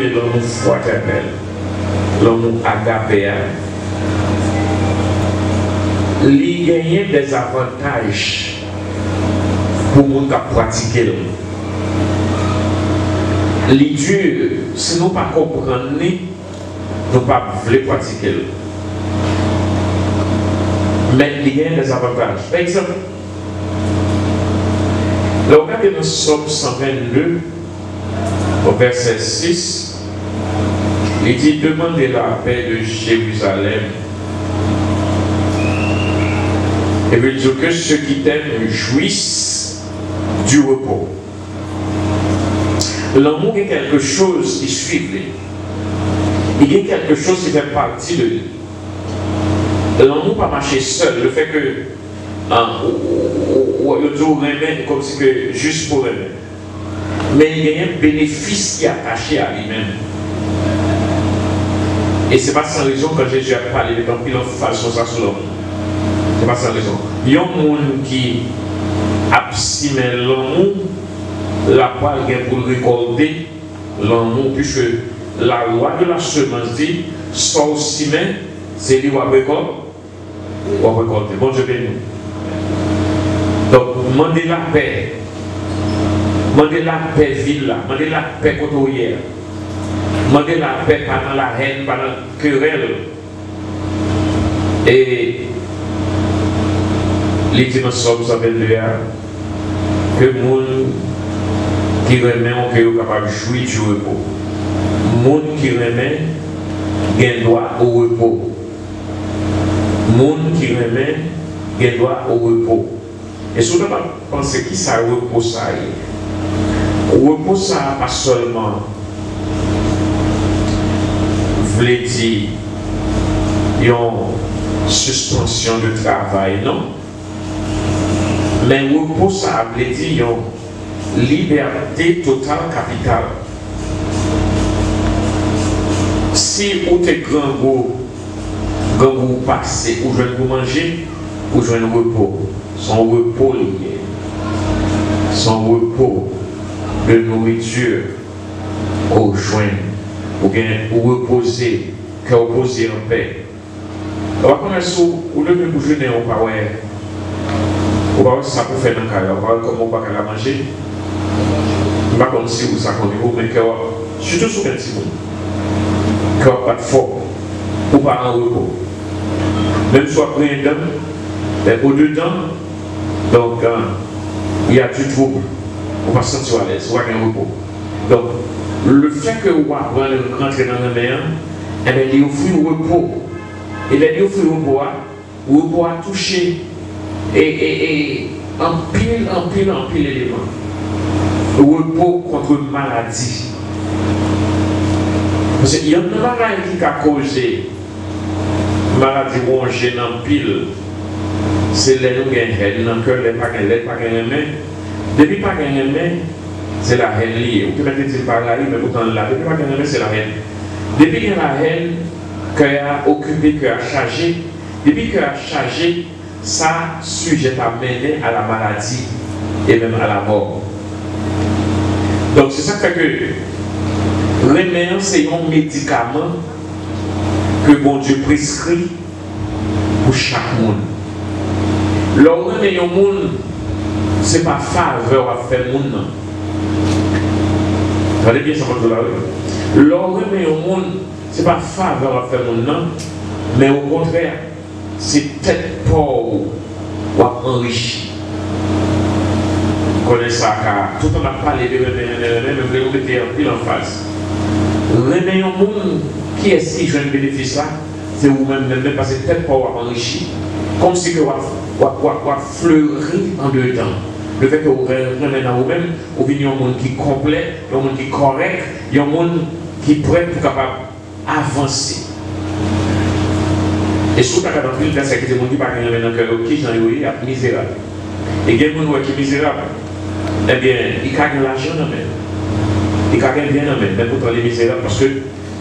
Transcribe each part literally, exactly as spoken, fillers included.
lanmou fratènèl, lanmou agape a, li genyen dèzavantaj pou moun k ap pratike l. Li di, si nou pa konprann li, nou p ap vle pratike l. Men li genyen dèzavantaj. Pa egzanp, lè w gade nan Sòm san vennde, au verset six, il dit, demandez la paix de Jérusalem. Et veut dire que ceux qui t'aiment jouissent du repos. Lanmou gen kèlke choz ki swiv li. Li gen kèlke choz ki fè pati de li. Lanmou pa mache sèl. Le fè ke, ah, ou, ou, ou, yo di w renmen, kòmsi ke jis pou renmen. Men genyen benefis ki atache a li menm. E se pa san rezon kan Jezi ap pale met anpil anfaz konsa sou lanmou. Se pa san rezon. Yon moun ki ap simen lanmou, l ap pral gen pou l rekòlte lanmou, puisque la loi de la semence di, sa w simen, se li w ap rekòlte. W ap rekòlte. Bondye beni w. Donk, mande lapè. Mande lapè vil la. Mande lapè kote w ye a. Mande lapè, pa nan lahèn, pa nan kerèl. E li di nan Sòm san vennde a, ke moun ki renmen w, ke yo kapab jwi du repos. Moun ki renmen gen dwa o repo. Moun ki renmen gen dwa o repo. E si w ta pral panse ki sa repo sa ye? Repo sa a pa sèlman vle di yon sispansyon de travay, non. Men repo sa a vle di yon libète total kapital. Si ou te grangou, grangou w pase, ou jwenn pou manje, ou jwenn repo. Se yon repo li ye. Se yon repo de nourriture ke w jwenn. Ou gen, ou repoze, kè w poze anpè. Ou pa konnen si w leve pou jounen, ou pa wè, ou pa wè sa pou fè nan kay la, ou pa wè kòman ou pa ka la manje. M pa konn si ou sa konn rive w, men kè w ap, sitou si w gen timoun, kè w ap bat fò, ou pa an repo. Menm si w ap griyen dan, men odedan, donk, euh, y a du trouble. Ou pa santi w alèz, ou pa gen repo. Donk, le fè ke w aprann rantre nan renmen an, enben, li ofri w repo. E lè li ofri repo a, repo a touche e, e, e anpil, anpil, anpil eleman. Repo kont maladi. Paske yonn nan bagay ki ka koze maladi wonje n anpil, se lè nou gen hèn nan kè, lè pa gen, lè pa gen renmen. Depi pa gen renmen, se lahèn li ye. Ou te mèt di l pa rayi, men poutan l la. Depi pa gen renmen, se lahèn. Depi gen lahèn, kè a okipe, kè a chaje. Depi kè a chaje, sa sijèt a mennen a la maladi e menm a la mò. Donk, se sa k fè ke renmen an se yon medikaman ke Bondye preskri pou chak moun. Lè w renmen yon moun, se pa favè w ap fè moun nan. Tande byen sa m ap di w la, wi. Lè w renmen yon moun, se pa favè w ap fè moun nan, men okontrè, se tèt pa w w ap anrichi. Konnen sa ka, toutan n ap pale de renmen, renmen, renmen, men m vle nou mete anpil anfaz. Renmen yon moun, kiyès ki jwenn benefis la? Se ou menm, menm, menm, paske tèt pa w w ap anrichi. Kòmsi ke w ap, w ap, w ap, w ap fleri andedan. Lefètke w ren-, renmen nan ou menm, ou vin yon moun ki konplè, yon moun ki kòrèk, yon moun ki prè pou kapab avanse. E si w ta gade anpil gras sa ki se moun ki pa gen renmen nan kè yo, kijan yo ye, y ap mizerab. E gen moun ou wè ki mizerab, ebyen, li ka gen lajan nan men l, li ka gen byen nan men l, men poutan li mizerab paske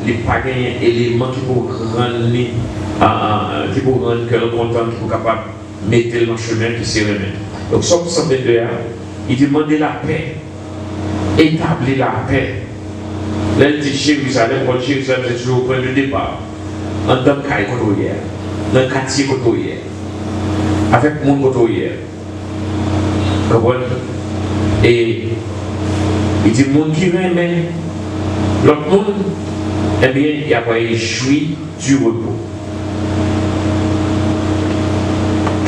li pa genyen eleman ki pou rann li, a, a, ki pou rann kè l kontan, ki pou kapab mete l nan chemen ki se renmen. Donk, Sòm san vennde a, li di, mande lapè, etabli lapè Lè l di Jerizalèm, konn Jerizalèm se toujou pwen de depa. Anndan kay kote w ye a, nan katye kote w ye a, avèk moun kote w ye a. Konprann? E li di moun ki renmen lòt moun, ebyen, y ap rejwi du repos.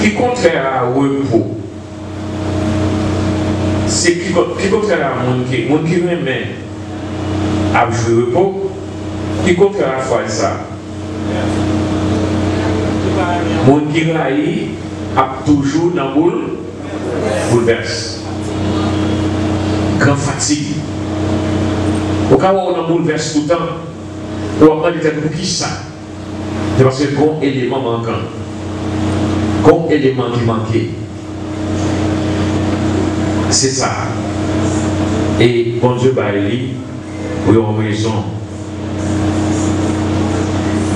Ki kontrè a repo? Se ki, ki kontrè a moun ki, moun ki renmen ap jwi repo? Ki kontrè a fraz sa? Moun ki rayi ap toujou nan boul, boulvès. Gran fatig. Ou ka wè w nan boulvès toutan. Ou ap mande tèt ou poukisa? Se paske gon eleman mankan. Gon eleman ki manke. Se sa. E Bondye bay li pou yon rezon.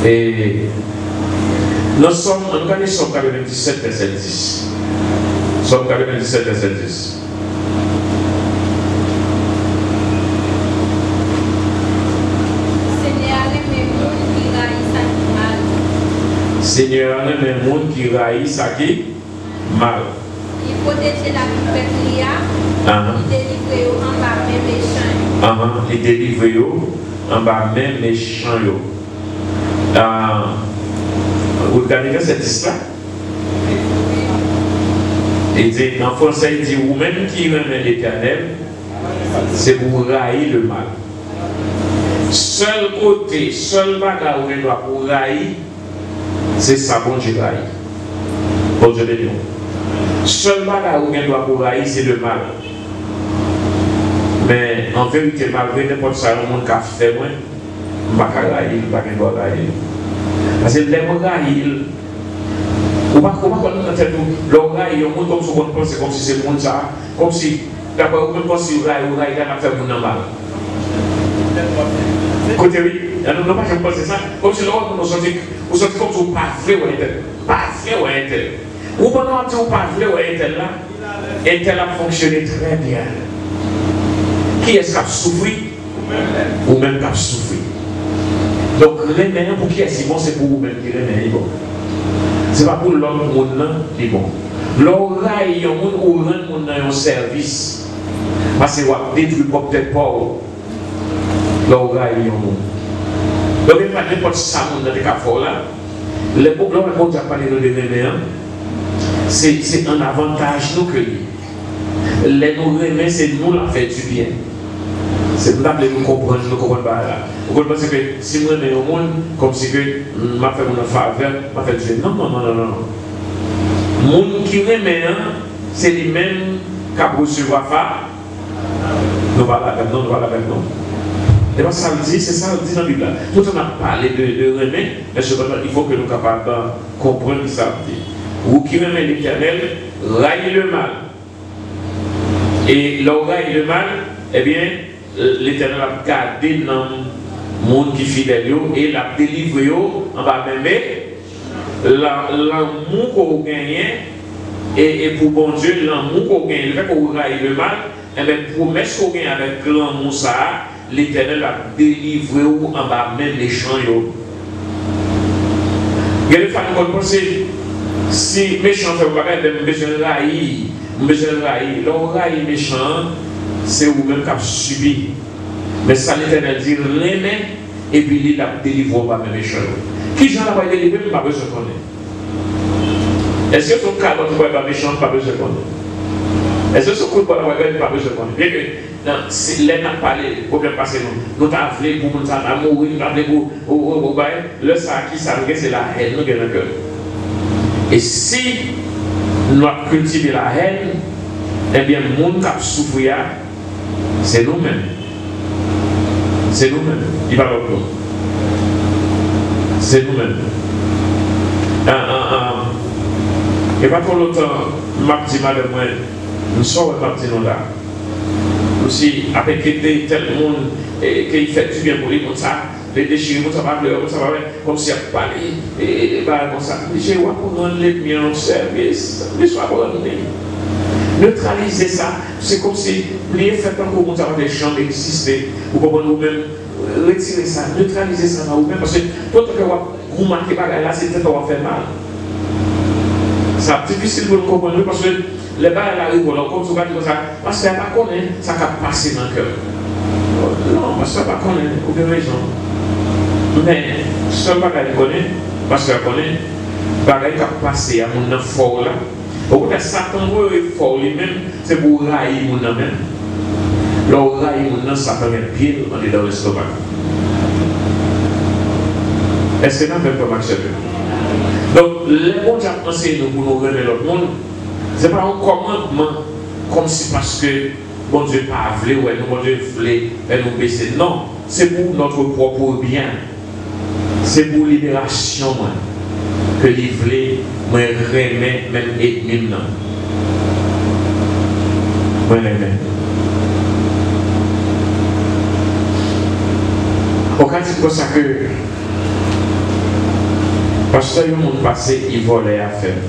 E nan Sòm, ann gade Sòm katrevenndisèt, vèsè dis. Sòm katrevenndisèt, vèsè dis. Senyè a renmen moun ki rayi sa ki mal. Senyè a renmen moun ki rayi sa ki mal. Li pwoteje lavi pèp li a, li delivre yo anba men mechan yo. Ahan, li delivre yo anba men mechan yo. Ah, ou gade vèsè dis la? Li di, an fransè, li di, ou menm ki renmen Letènèl, se pou w rayi le mal. Sèl kote, sèl bagay ou gen dwa pou w rayi, se sa Bondye rayi. Bondye beni w. Sèl bagay ou gen dwa pou w rayi, se le mal. Men, an verite, malgre nenpòt sa yon moun ka fè mwen, m pa ka rayi l, m pa gen dwa rayi l. Paske lè m rayi l, ou pa, ou pa konn nan tèt ou, lè w rayi yon moun, kòmsi w konn panse kòmsi se moun sa a, kòmsi, daprè ou menm, kòmsi w rayi, w rayi la, l ap fè moun nan mal. Koute wi, nou, nou pa janm panse sa, kòmsi lè w wè moun, ou santi, ou santi kòmsi w pa vle wè entèl, pa vle wè entèl. Ou pandan w ap di ou pa vle wè entèl la, entèl ap fonksyone trè byen. Kiyès k ap soufri? Ou menm k ap soufri. Donk, renmen an pou kiyès li bon? Se pou ou menm ki renmen li bon. Se pa pou lòt moun nan li bon. Lè w rayi yon moun, ou rann moun nan yon sèvis. Paske w ap detwi pwòp tèt pa w lè w rayi yon moun. Donk, e pa nenpòt sa moun nan te ka fè w la. Lè Bon, lè Bondye ap pale nou de renmen an, se, se an avantaj nou ke li ye. Lè nou renmen, se nou l ap fè dibyen. Se, m ta vle nou konprann, nou konprann bagay la. Ou konn panse ke si m renmen yon moun, kòmsi ke m ap fè moun nan favè, m ap fè dibyen. Non, non, non, non, non. Moun ki renmen an, se li menm k ap resevwa fa-, nou pa la menm non, nou pa la menm non. E pa sa l di, se sa l di nan Bib la. Poutan n ap pale de, de renmen, men sepandan, il faut que nou kapab konprann ki sa l di. Ou ki renmen Letènèl, rayi le mal. E lè w rayi le mal, ebyen, Letènèl ap gade nanm moun ki fidèl yo e l ap delivre yo anba men me-, la-, lanmou ke w genyen, e, e pou Bondye, lanmou ke w genyen, lefètke w rayi le mal, enben, pwomès ke w genyen avèk lanmou sa a, Letènèl ap delivre w anba men mechan yo. Gen de fwa nou konn panse, si mechan fè m bagay, ben m bezwen rayi, m bezwen rayi. Lè w rayi mechan an, se ou menm k ap sibi. Men sa Letènèl di, renmen, epi li, l ap delivre w anba men mechan yo. Kijan l ap pral delivre m, m pa bezwen konnen. Èske se yon kalòt ou pral ba mechan an? M pa bezwen konnen. Èske se yon kout pwen ou pral bay? M pa bezwen konnen. Byenke, nan, si, lè n ap pale, pwoblèm pase nou. Nou ta vle pou moun sa ta mouri, nou ta vle pou, ou, ou, ou bay. Lè sa a, ki sa nou gen? Se lahèn nou gen nan kè nou. E si nou ap kiltive lahèn, ebyen, moun k ap soufri a, se nou menm. Se nou menm. Li pa lòt moun. Se nou menm. An, an, an. E pa twò lontan, m ap di madanm mwen, m sa w wè m ap di nou la. Kòmsi ap enkyete tèl moun, e, ke li fè dibyen pou li, moun sa, li dechire, moun sa pa vle wè, moun sa pa vle. Kòmsi ap pale, e, e, e bagay konsa. Mesye, w ap rann lènmi an yon sèvis. Mesye, w ap rann li. Netralize sa, se kòmsi li fè tankou moun sa pa te janm egziste. Ou konprann, ou menm, retire sa, netralize sa nan ou menm, paske toutan ke w ap goumen ak bagay la, se tèt ou w ap fè mal. Sa ap difisil pou nou konprann, wi, paske lè bagay la rive w la, ou kòmsi w ka di konsa, pastè a pa konnen sa k ap pase nan kè m. Non, pastè a pa konnen, ou gen rezon. Men, sèl bagay li konnen, pastè a konnen, bagay k ap pase a, moun nan fè w la, okontrè, Satan voye fè w li menm, se pou w rayi moun nan menm. Lè w rayi moun nan, Satan met pye l andedan lestomak ou. Èske n avè m, frè m ak sè m yo? Donk, lè Bondye ap anseye nou pou nou renmen lòt moun, se pa yon kòmandman kòmsi paske Bondye pa vle wè nou, Bondye vle fè nou bese. Non, se pou notre propre bien. Se pou liberasyon mwen ke li vle mwen renmen menm ènmi m nan. Mwen renmen. Ou ka di konsa ke pastè yon moun pase, li vòlè afè m.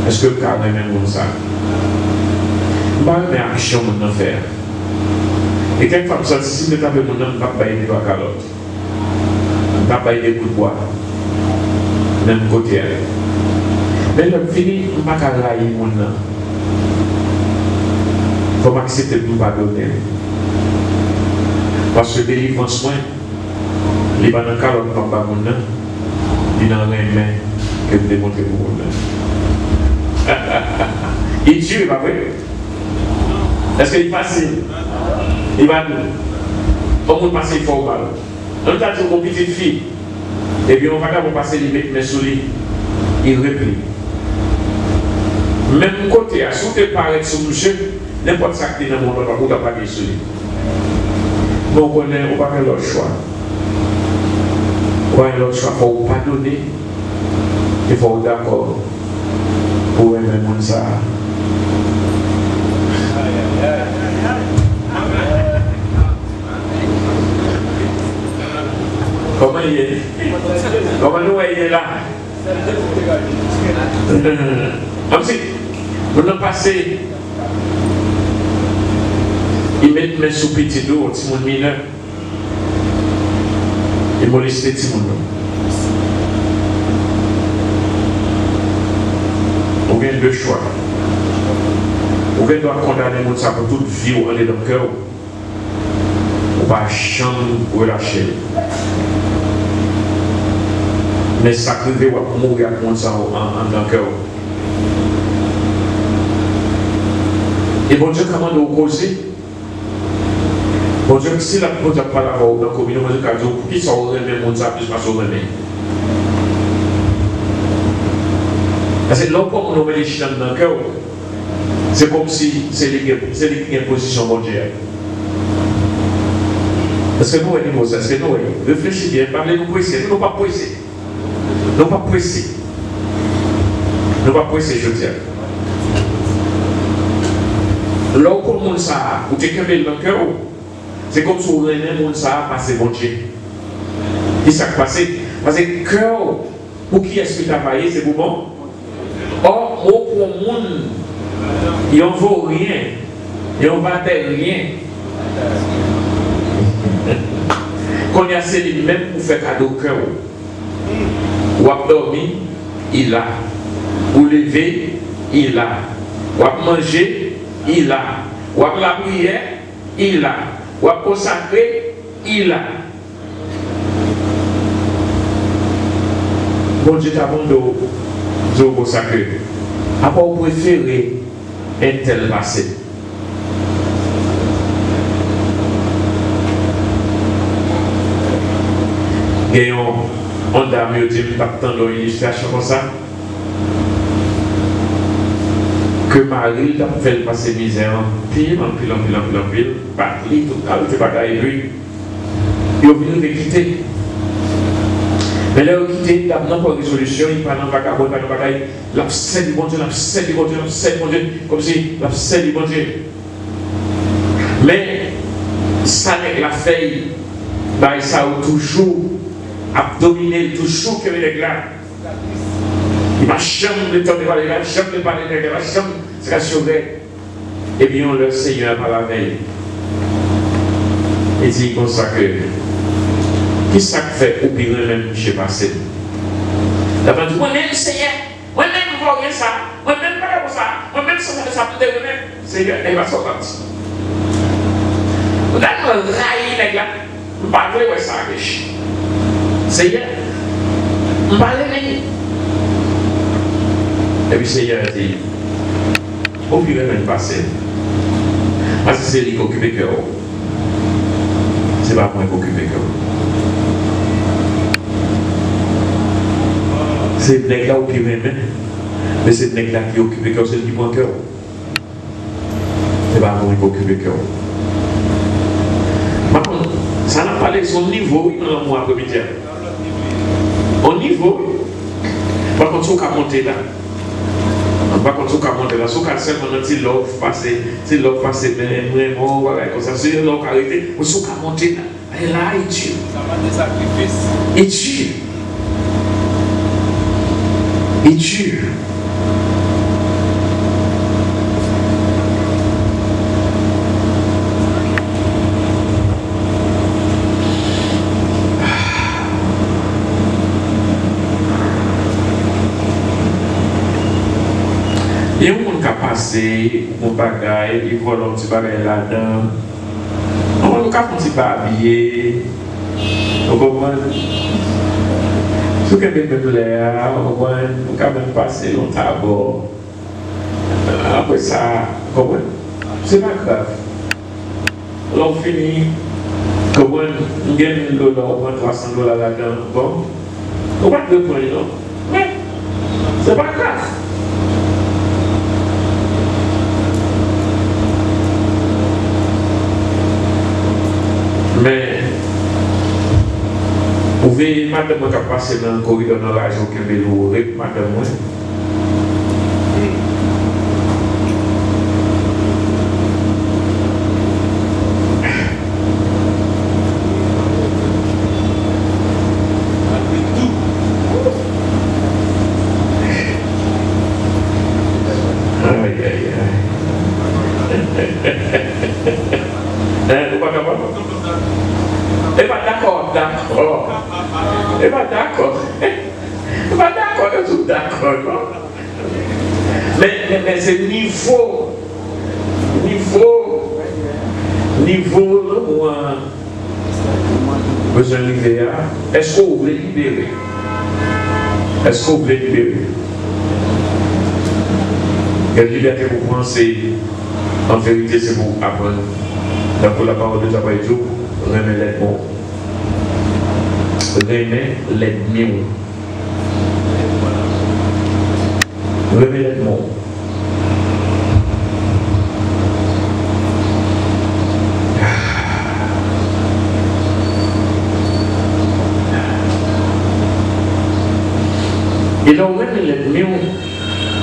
Èske m ka renmen moun sa? M pa renmen aksyon moun nan fè a. E kèk fwa m santi si m te tape moun nan, m t ap bay de twa kalòt. M t ap bay de kout bwa. Menm kote a. Men lè m fini, m pa ka rayi moun nan. Fò m aksepte pou m padone l. Paske delivrans mwen, li pa nan kalòt m ap ba moun nan, li nan renmen ke m demontre pou moun nan. Li di, pa vre? Èske li fasil? Li pa dou. Yon moun pase, fè w mal. Ann ta di w gon pitit fi, epi yon vagabon pase, li met men sou li, li repli. Menm kote a, si w te parèt sou misye, nenpòt sa k te nan mond lan, ou t ap lage sou li. Men w konnen, ou pa gen lòt chwa. Ou pa gen lòt chwa, fò w padone, e fò w dakò pou w renmen moun sa a. Kòman l ye? Kòman nou wè l ye la? Kòmsi moun nan pase, li met men sou pitit ou, yon timoun minè, li moleste timoun nan. Ou gen de chwa. Ou gen dwa kondane moun sa pou tout vi w andedan kè w. Ou pa janm relache l. Men sa k rive, w ap mouri ak moun sa yo an, anndan kè w. E Bondye ka mande w koze. Bondye, si l ap, Bondye ap pale avè w nan kominyon, Bondye ka di w, poukisa w renmen moun sa plis pase w renmen? Paske lè w pran moun nan w mete chita anndan kè w, se kòmsi se li gen, se li ki gen pozisyon Bondye a. Èske nou wè nivo sa? Èske nou wè? Reflechi byen, m pa vle nou prese. Nou, nou p ap prese. Nou p ap prese. Nou p ap prese jodi a. Lè w konn moun sa a, ou te kenbe l nan kè w, se kòmsi w renmen moun sa a pase Bondye. Ki sa k pase? Paske kè w, pou kiyès li ta va ye? Se pou bon. Ò, ou pran moun, yon voryen, yon vateryen. Kounye a, se li menm ou fè kado kè w. W ap dòmi, li la. Ou leve, li la. W ap manje, li la. W ap lapriyè, li la. W ap konsakre, li la. Bondye ta mande w, di w konsa ke, apa w prefere entèl pase? Gen yon, yon dam, yo di m t ap tande yon ilistrasyon konsa, ke mari l t ap fè l pase mizè anpil, anpil, anpil, anpil, anpil, bat li, tout kalite bagay, epi yo vin rive kite. Men lè yo kite, dam nan pran rezolisyon, li pa nan vagabon, li pa nan bagay, l ap sèvi Bondye, l ap sèvi Bondye, l ap sèvi Bondye, kòmsi l ap sèvi Bondye. Men, sa nèg la fè, bagay sa yo toujou ap domine l, toujou kenbe nèg la. Li pa janm vle tande pale, li pa janm vle pale nèg la, li pa janm, se ka sou rèd. Epi yon lè Senyè a pale avè l, li di l konsa ke, "Kisa k fè ou pi renmen misye pase m?" L ap di, "Mwen menm, Senyè, mwen menm, m fè w gen sa, mwen menm, m pa t konsa, mwen menm, sa, sa, sa, m te renmen." Senyè, e pa sa w t ap di. Ou tèlman rayi nèg la. M pa vle wè sa, Rich. Senyè, m pa renmen li. Epi Senyè a di, "Ou pi renmen l pase m. Paske se li k okipe kè w. Se pa mwen k okipe kè w." Se nèg la ou pi renmen, men se nèg la ki okipe kè w, se li ki pran kè w. Se pa moun ki okipe kè w. Pa kont, sa n ap pale, se yon nivo, wi, nan lanmou apremidi a. Yon nivo, wi. Pa kont, si w ka monte la. Pa kont, si w ka monte la. Si w ka sèlman nan ti love pase, ti love pase, men mwen, bon, bagay konsa. Se lè w ka rete, men si w ka monte la. E la, e di. Sa mande sakrifis. E di. E di. Gen yon moun k ap pase, ou gon bagay, li vòlò yon ti bagay ladan. Ou konprann, ou ka fè yon ti babye. Ou konprann? Si w kenbe menm lè a, ou konprann, ou ka menm pase yon tabò. Apre sa, ou konprann? Se pa grav. Lè w fini, ou konprann, m gen mil dola, ou pran twa san dola ladan, bon. Ou pa t dwe pran li non. Men, se pa grav. Men, ou veye madanm mwen k ap pase nan koridò nan raje, ou kenbe l, ou rep madanm mwen. Ay, ay, ay. Hein, ou pa kapab? E pa dakò, dakò. E pa dakò. E pa dakò, yo tout dakò, non? Men, men, men se nivo, nivo, nivo lanmou an bezwen rive a. Èske w vle libere? Èske w vle libere? Gen libète pou pran, se, an verite, se pou aprann. Tankou la parole de Dieu ap di w, renmen lènmi w. Renmen lènmi w. Renmen lènmi w. E lè w renmen lènmi w,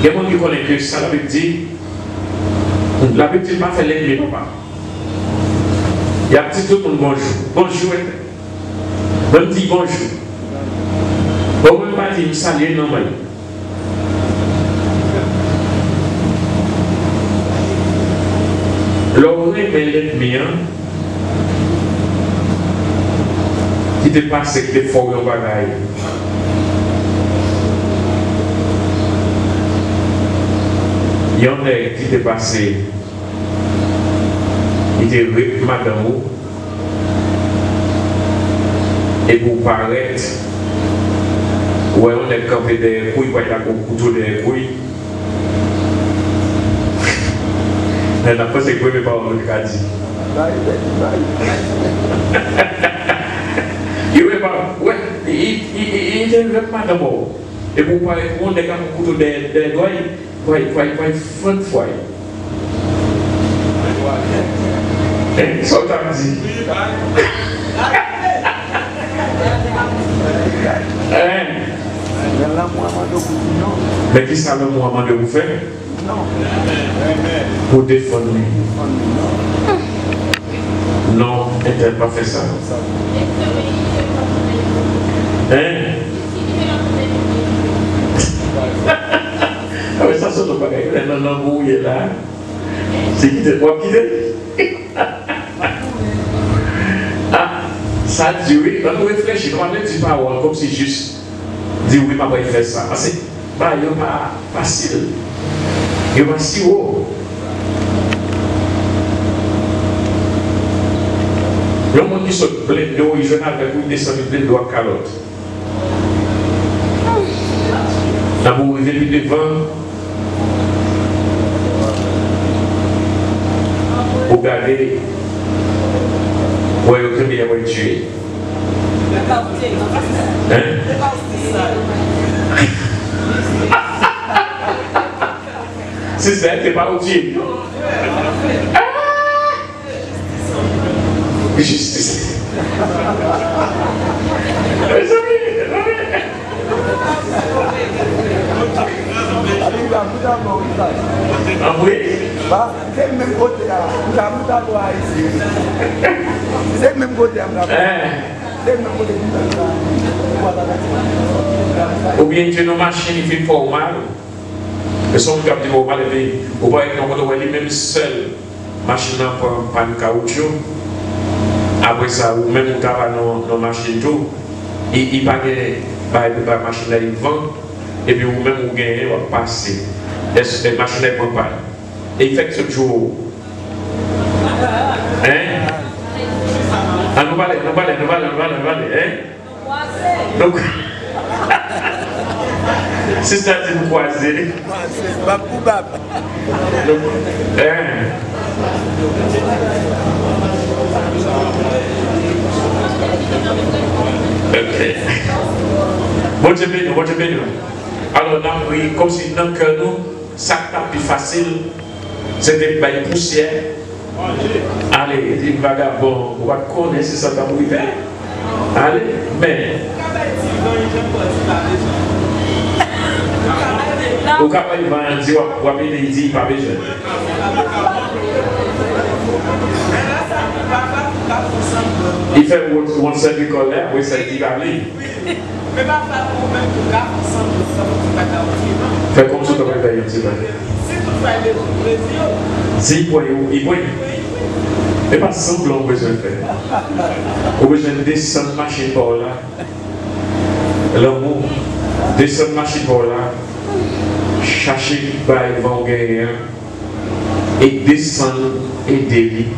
gen moun ki konnen ke sa Labib di, Labib di l pa fè lènmi papa. Y ap di tout moun bonjou. Bonjou, Etèn. Ban m di bonjou. Bon, mwen pa di m salye non mwen. Lè w renmen lènmi an, ki te pase, ki te fè w yon bagay. Yon nèg ki te pase, li te rep madanm ou, epi w parèt, ou wè yon nèg kanpe dèyè kou, li pral lage yon kouto dèyè kou. N ap panse ke premye pawòl ou te ka di. Premye pawòl, wè, li, li, li, li te rep madanm ou. Epi w parèt, yon nèg ak yon kouto dèyè, dèyè dwèt li. Pway, pway, pway, fann fway. Hein, sa w t ap di? Hein? Men lanmou an mande w pou di non. Men ki sa lanmou an mande w pou fè? Non. Pou defann li. Defann li, non. Non, entèl pa fè sa. Hein? Apre sa, se yon bagay. Lè nan lanmou w ye la, Se kite, w ap kite l? Ah, sa di wi. Ann nou reflechi, nou pa vle di pawòl kòmsi jis di wi, m ap al fè sa. Paske bagay yo pa fasil. Yo pa siwo. Yon moun ki sot blende w, li jwenn avèk ou, li desann, li blende w ak kalòt. Nan pou rive pi devan, ou gade, wè yo kenbe y ap tiye. Hein? Sista, se pa ou tiye. Jistis. Mezanmi, mezanmi. Anmwey. Se menm kote a, m ka moute avè w ayisyen. Se menm kote a, m ka moute. Eh. Se menm kote m ka. Oubyen te nan machin, li fin fè w mal. E se yon moun k ap di w mal, epi ou parèt nan kote, ou wè li menm sèl, machin nan pran pàn kawoutchou. Apre sa, ou menm ou ta va nan, nan machin tou, e, e pa gen bagay pou bay machin nan, e van, epi ou menm ou genyen, w ap pase. Èske machin nan pran pàn? E fèk sot jou. Hein? An nou pale, nou pale, nou pale, nou pale, nou pale, hein? Donk, sista di m kwaze. Kwaze, bab pou bab. Donk, eh. Ok. Bondye beni w, Bondye beni w. Alò, n ap ri kòmsi nan kè nou, sa k t ap pi fasil, se te bay pousyè. Ale, di vagabon, ou pa t konnen si sa t ap rive. Ale, men. Ou ka bay van an, di w ap, w ap ede, li di li pa bezwen. Li fè wonn, wonn sèvi kòlè, apre sa, li di pa vle. Men pafwa ou menm tou ka fè sanblan, sa vle di pa ka oke, non. Fè kòmsi w ta pral fè yon ti bagay. Si toutfwa li bezwen plezi yo. Si li pran, li pran. E pa sanblan ou bezwen fè. Ou bezwen desann machin pa w la. Lanmou. Desann machin pa w la. Chache bay van w genyen an. E desann, ede li.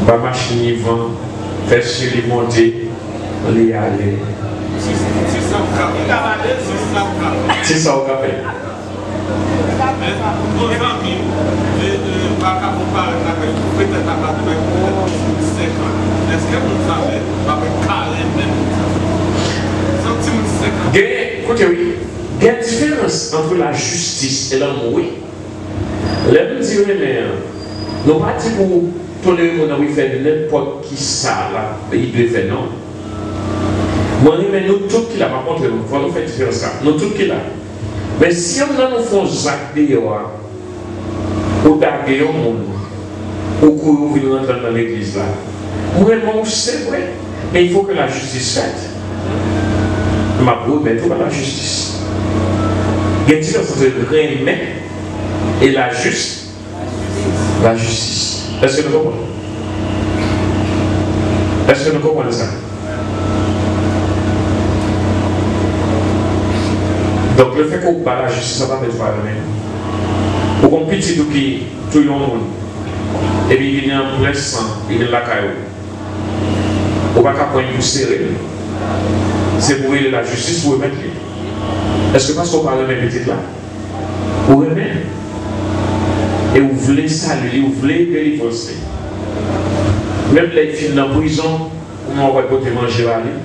Ba machin li van, fè sye li monte, li ale. Ti sa ou ka fè. Ti sa ou ka fè. Men, yon zanmi m, e, e, vakabon parèt la, petèt la pa de bagay, petèt timoun senk an. Èske moun sa menm pa ka renmen moun sa? Se yon timoun senk an. Gen, koute wi, gen diferans ant lajistis e lanmou, wi. Lè m di renmen an, nou pa di pou tolere moun nan pou l fè nenpòt ki sa l ap, li dwe fè, non. Mwen renmen nou tout ki la, m ap montre nou, fò nou fè diferans la. Nou tout ki la. Men si yonn nan nou fè yon zak deyò a, ou dage yon moun, ou kouri, ou vin rantre anndan legliz la. Mwen renmen w, se vre, men il faut que la justice faite. M ap remèt ou a lajistis. Gen diferans ant renmen e lajis-, lajistis. Èske nou konprann? Èske nou konprann sa? Donk, lefètke ou ba lajistis, sa pa vle di ou pa renmen. Ou gen yon pitit ou ki touye yon moun, epi li vini an plen san, li vin lakay ou. Ou pa ka pran li pou sere l. Se pou rele lajistis pou remèt li. Èske paske ou pa renmen pitit la? Ou renmen l. E ou vle sali li, ou vle delivrans li. Menm lè l fin nan prizon, ou menm w pral pote manje ba li,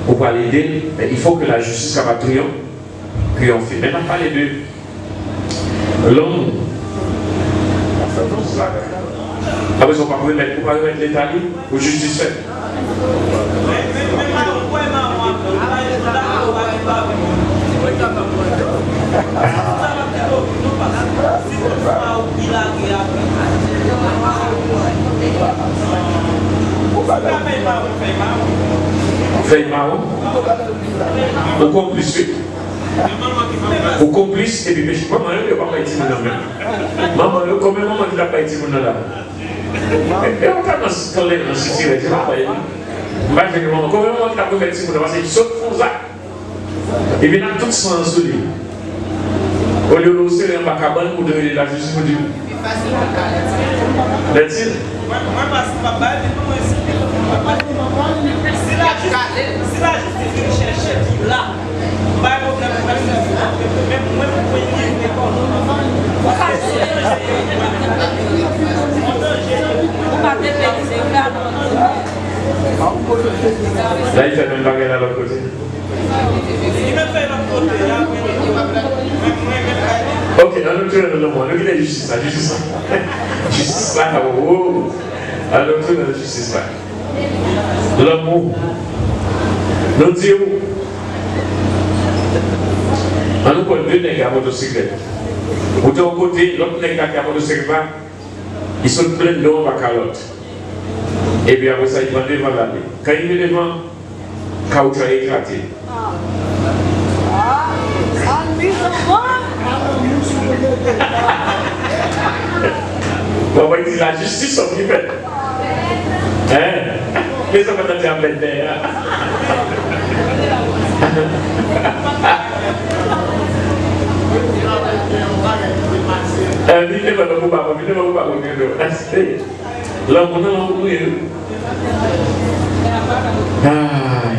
ou pral ede l, men il faut que la justice kapab triyon-, triyonfe. Men n ap pale de lanmou. Apre sa, ou p ap remèt, ou pa remèt Leta li pou jistis fèt. Fèy mawon. Ou konplis, wi. Ou konplis epi peche. Manman yo, yo pa bay timoun nan menm. Manman yo, konbyen manman ki t ap bay timoun nan la? E, e yon tandans tolèran sitirèt, se pa bay li. M pa jwenn manman. Konbyen manman ki t ap remèt timoun nan? Paske li sot fè yon zak. Epi n ap tout san an sou li. Olye w sere anba kabann, ou te rele lajistis, ou di, Lètil. Mwen, mwen pa si m ap bay, men mwen si, si lajistis, si lajistis vin chèche m la, m bay pwoblèm pou pèsonn, men mwen, mwen, mwen, mwen, la, li fè menm bagay la lòt kote. Ok, ann nou tounen nan lanmou an. Nou kite jistis la, jistis la. Jistis la, oh. Ann nou tounen nan jistis la. Lanmou. Nou di w, ann nou pran de nèg a motosiklèt. Ou te yon kote, lòt nèg la ki a motosiklèt la, li sot plen dlo anba kalòt. Epi apre sa, li pran devan l ale. Kan li rive devan, kawouchou a eklate. Bon, mwen di lajistis, sa ki fèt. Hein? Men sa mwen tande ap fèt dèyè a. Eh, vin devan non, pou papa, vin devan pou papa, vin devan. Lanmou nan lanmou ye. Ay.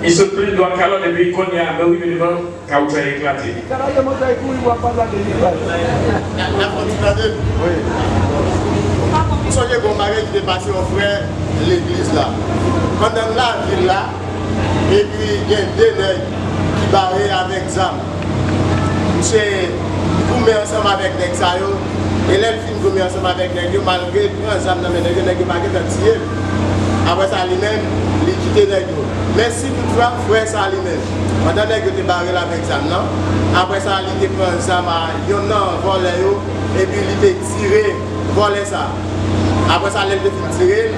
Li sot plen dlo a kalòt epi kounye a, lè w rive devan, kawouchou a eklate. N ap kontinye tande. M sonje gon bagay ki te pase yon frè legliz la. Pandan m lavil la, epi gen de nèg ki bare avèk zam. Misye goumen ansanm avèk nèg sa yo, e lè l fin goumen ansanm avèk nèg yo, malgre l pran zam nan men nèg yo, nèg yo pa gentan tiye l. Apre sa, li menm, li kite nèg yo. Men si toutfwa, frè sa li menm, pandan nèg yo te bare l avèk zam nan, apre sa, li te pran zam a yonn nan vòlè yo, epi li te tire vòlè sa. Apre sa, lè l te fin tire l,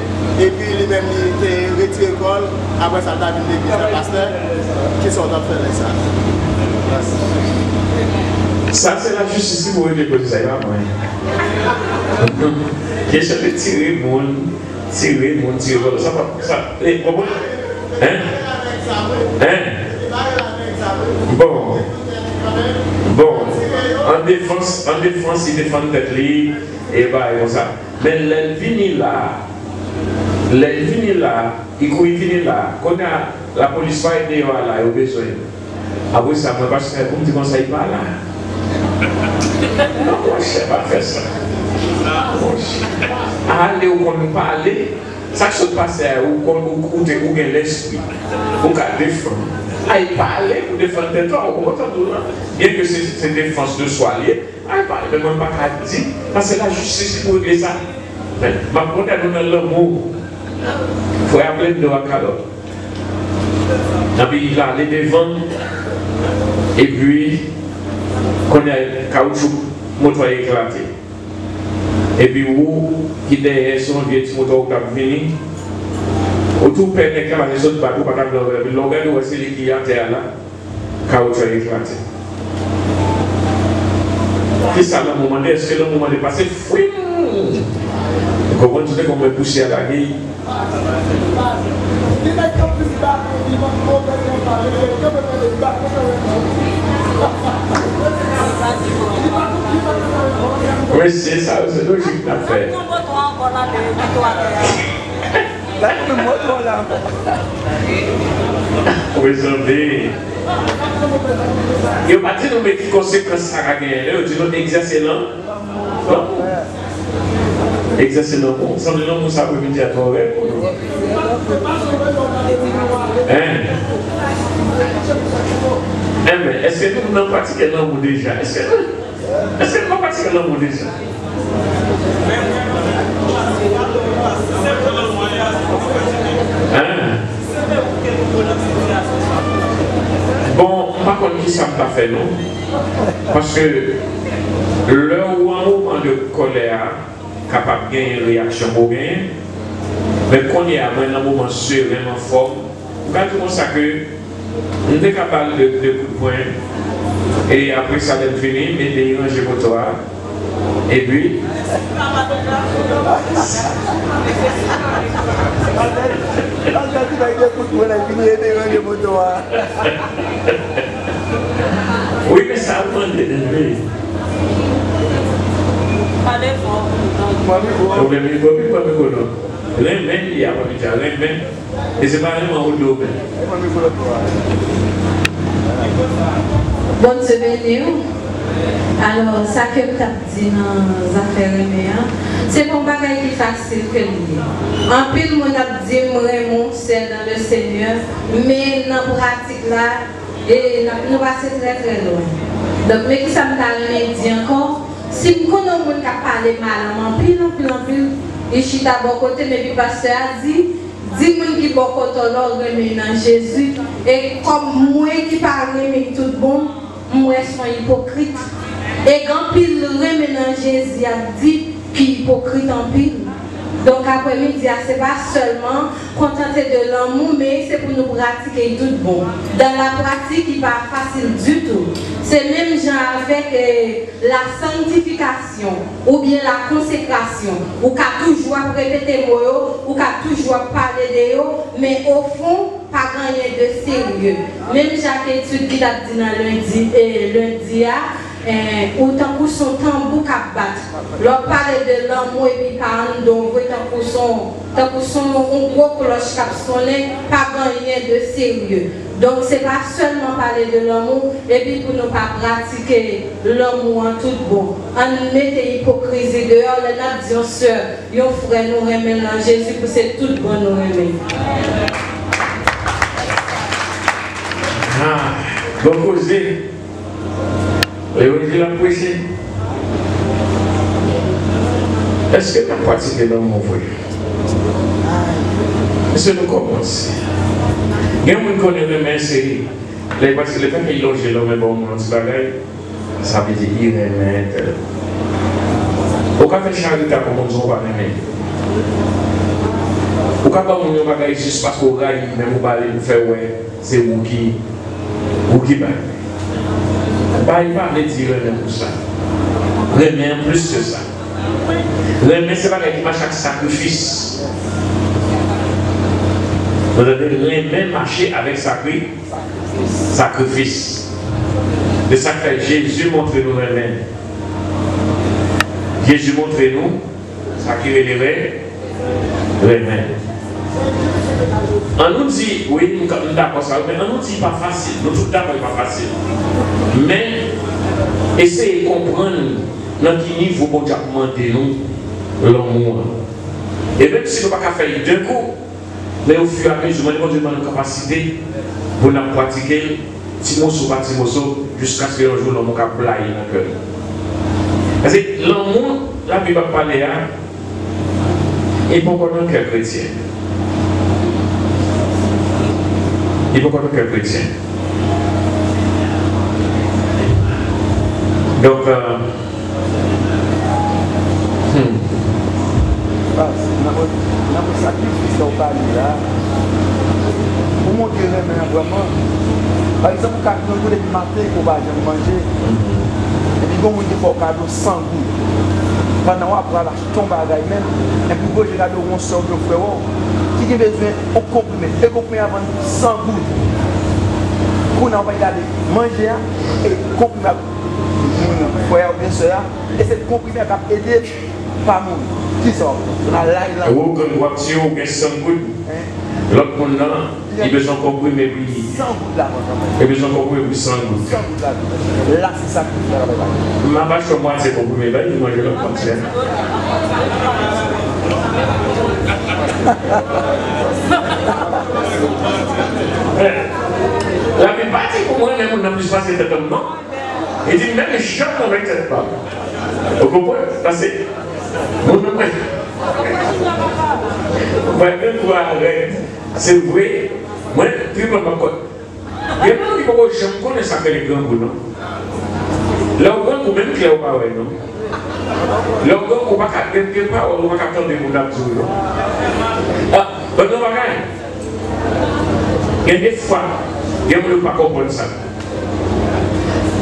epi li menm li te retire kò l, apre sa, l ta vin legliz la, pastè, kisa w t ap fè lè sa? Sa se lajistis ki pou regle koze sa, e pa mwen. Kesyon de tire moun, tire moun, tire vòlè, sa pa, sa, e, konprann? Hein? Hein? Bon. Bon. An defans, an defans, li defann tèt li, e bagay konsa. Men lè l vini la, lè l vini la, li kouri vini la. Kounye a, lapolis pa ret deyò a la, yo bezwen l. Apre sa, mwen pa chita pou m di konsa, li pa la. Non, monchè, pa fè sa. Monchè. Ale, ou konn pale. Sa k sot pase a, ou konn, ou, ou te, ou gen lespri. Ou ka defann. Ay, pale pou defann tèt ou, ou konprann sa m di w la. Byen ke se, se defans de swa l ye, ay, pale, men mwen pa ka di, paske lajistis li pou regle sa. Men, m ap konnen nou nan lanmou. Frè a plen dlo a kalòt. Epi l ale devan, epi kounye a, kawouchou moto a eklate. Epi ou ki dèyè, se yon vye ti moto ou t ap vini. Ou tou pè nèg la, paske sot bat ou, pa t ap lè w, epi lè w gade, ou wè se li ki atè a la. Kawouchou a eklate. Kisa lanmou mande? Èske lanmou mande pase fwim? Ou konprann, se te konn mwen pousyè lage. Mesye, sa yo se lojik n ap fè. Mezanmi. Yo pa di nou men ki konsekans sa ka genyen. Lè yo di nou egzèse lanmou. Egzèse lanmou. Sanble lanmou sa aprèmidi a twò rèd pou nou. Hein? Enben, èske nou nan pratike lanmou deja? Èske nou Èske nou pa pratike lanmou deja? Hein? Bon, m pa konn kisa m ta fè non. Paske lè ou an moman de kòlè a, kapab genyen reyaksyon pou w genyen. Men kounye a, mwen nan moman seren, anfòm. M ka di w konsa ke M te ka ba l de, de kout pwen. E apre sa, lè m fini, m ede l ranje moto a. Epi, Albert, Albert ki bay de kout pwen la, epi li ede ranje moto a. Wi, men sa ap mande, wi. Pale fò. Pwoblèm li, pwoblèm li, pwoblèm li, non. Renmen li a, pwoblèm li a, renmen. E se pa renmen ou do, men. Bondye beni w. Alò, sa ke m t ap di nan zafè renmen an, se pa yon bagay ki fasil ke l ye. Anpil moun ap di, "M renmen w, sè dans le Seigneur," men nan pratik la, e n ap, nou pase trè, trè lwen. Donk, men kisa m ta renmen di ankò, si m konnen yon moun k ap pale mal an m anpil, anpil, anpil, li chita bò kote m, epi pastè a di, di moun ki bò kote w la w renmen nan Jezi. E kòm mwen ki pa renmen l tout bon, m wè s on ipokrit. E gen anpil renmen nan Jezi ap di ki ipokrit anpil. Donk, aprè midi a, se pa sèlman kontante de lanmou, men se pou nou pratike l tout bon. Dans la pratique, li pa fasil ditou. Se menm jan avèk, eh, la sanctification oubyen la consécration. Ou ka toujou ap repete mo yo, ou ka toujou ap pale de yo, men ofon, pa gen anyen de serye. Menm jan ak etid ki t ap di nan lendi, e, lendi a, e, ou tankou s on tanbou k ap bat. Lè w pale de lanmou epi pa anndan w vre, tankou s on, tankou s on, on gwo klòch k ap sonnen, pa gen anyen de serye. Donk, se pa sèlman pale de lanmou, epi pou nou pa pratike lanmou an tout bon. Ann mete ipokrizi deyò lè n ap di yon sè, yon frè, nou renmen l nan Jezi, pou se tout bon nou renmen. Ah, bon koze. Levanjil ap preche. Èske n ap pratike lanmou vre? Èske nou kòmanse? Gen moun konnen renmen se, lè, paske lefètke l lonje lanmen ba yon moun yon ti bagay, sa vle di li renmen entèl. Ou ka fè charite ak yon moun san w pa renmen li. Ou ka ba yon moun yon bagay jis paske w rayi li, men ou ba li l pou fè wè se ou ki, ou ki bay. Bay pa vle di renmen pou sa. Renmen an plis ke sa. Renmen se bagay ki mache ak sakrifis. Ou tande? Renmen mache avèk sakri-, sakrifis. Se sa k fè Jezi montre nou renmen. Jezi montre nou sa ki rele re-, renmen. An nou di, wi, m ka, m dakò sa, men an nou di li pa fasil. Nou tout dakò li pa fasil. Men, eseye konprann nan ki nivo Bondye ap mande nou lanmou an. E menm si nou pa ka fè l de kou, men ofiramezi, mande Bondye ban nou kapasite pou n ap pratike l, ti moso pa ti moso, jiskaske yon jou lanmou ka blayi nan kè nou. Paske lanmou Labib ap pale a, li poko nan kè kretyen. Li poko nan kè kretyen. Donk, euh, Hmm. Baz, nan mwen, nan mwen sakrifis sa w pale la, pou montre renmen an vrèman. Pa egzanp, ou ka grangou depi maten ke w pa janm manje. Epi gen yon moun ki fè w kado san goud. Pandan w ap pral achte yon bagay menm, epi w voye je gade w yon sè oubyen yon frè w ki gen bezwen yon konprime. E konprime a vann san goud. Kounye a w pral gade manje a, e konprime a moun, frè a oubyen sè a, e se konprime a k ap ede l pa mouri. Kisa w ap fè? Nan lay la. E ou, grangou ap tiye w, ou gen san goud. Hein? Lòt moun nan, li bezwen konprime pou li. San goud la, mwen, kanmenm. Li bezwen konprime pou san goud. San goud la, kanmenm. La, se sa ki fè travay la. M ap achte yon mwatye konprime, bay li manje lòt mwatye a. Lavi pa di pou mwen, men moun nan plis pase tèt an m, non. Li di, "Menm jan mwen menm tèt pa m." Ou konprann? Paske moun nan mwen, mwen menm kwa rèd. Se vre, mwen, trip mwen pa konn. Gen moun ki poko janm konnen sa k rele grangou, non. Lè w grangou, menm klè ou pa wè, non. Lè w grangou, ou pa ka, gen, gen pawòl ou pa ka tande moun ap di w, non. Ah, ban nou bagay. Gen de fwa, gen moun yo pa konprann sa.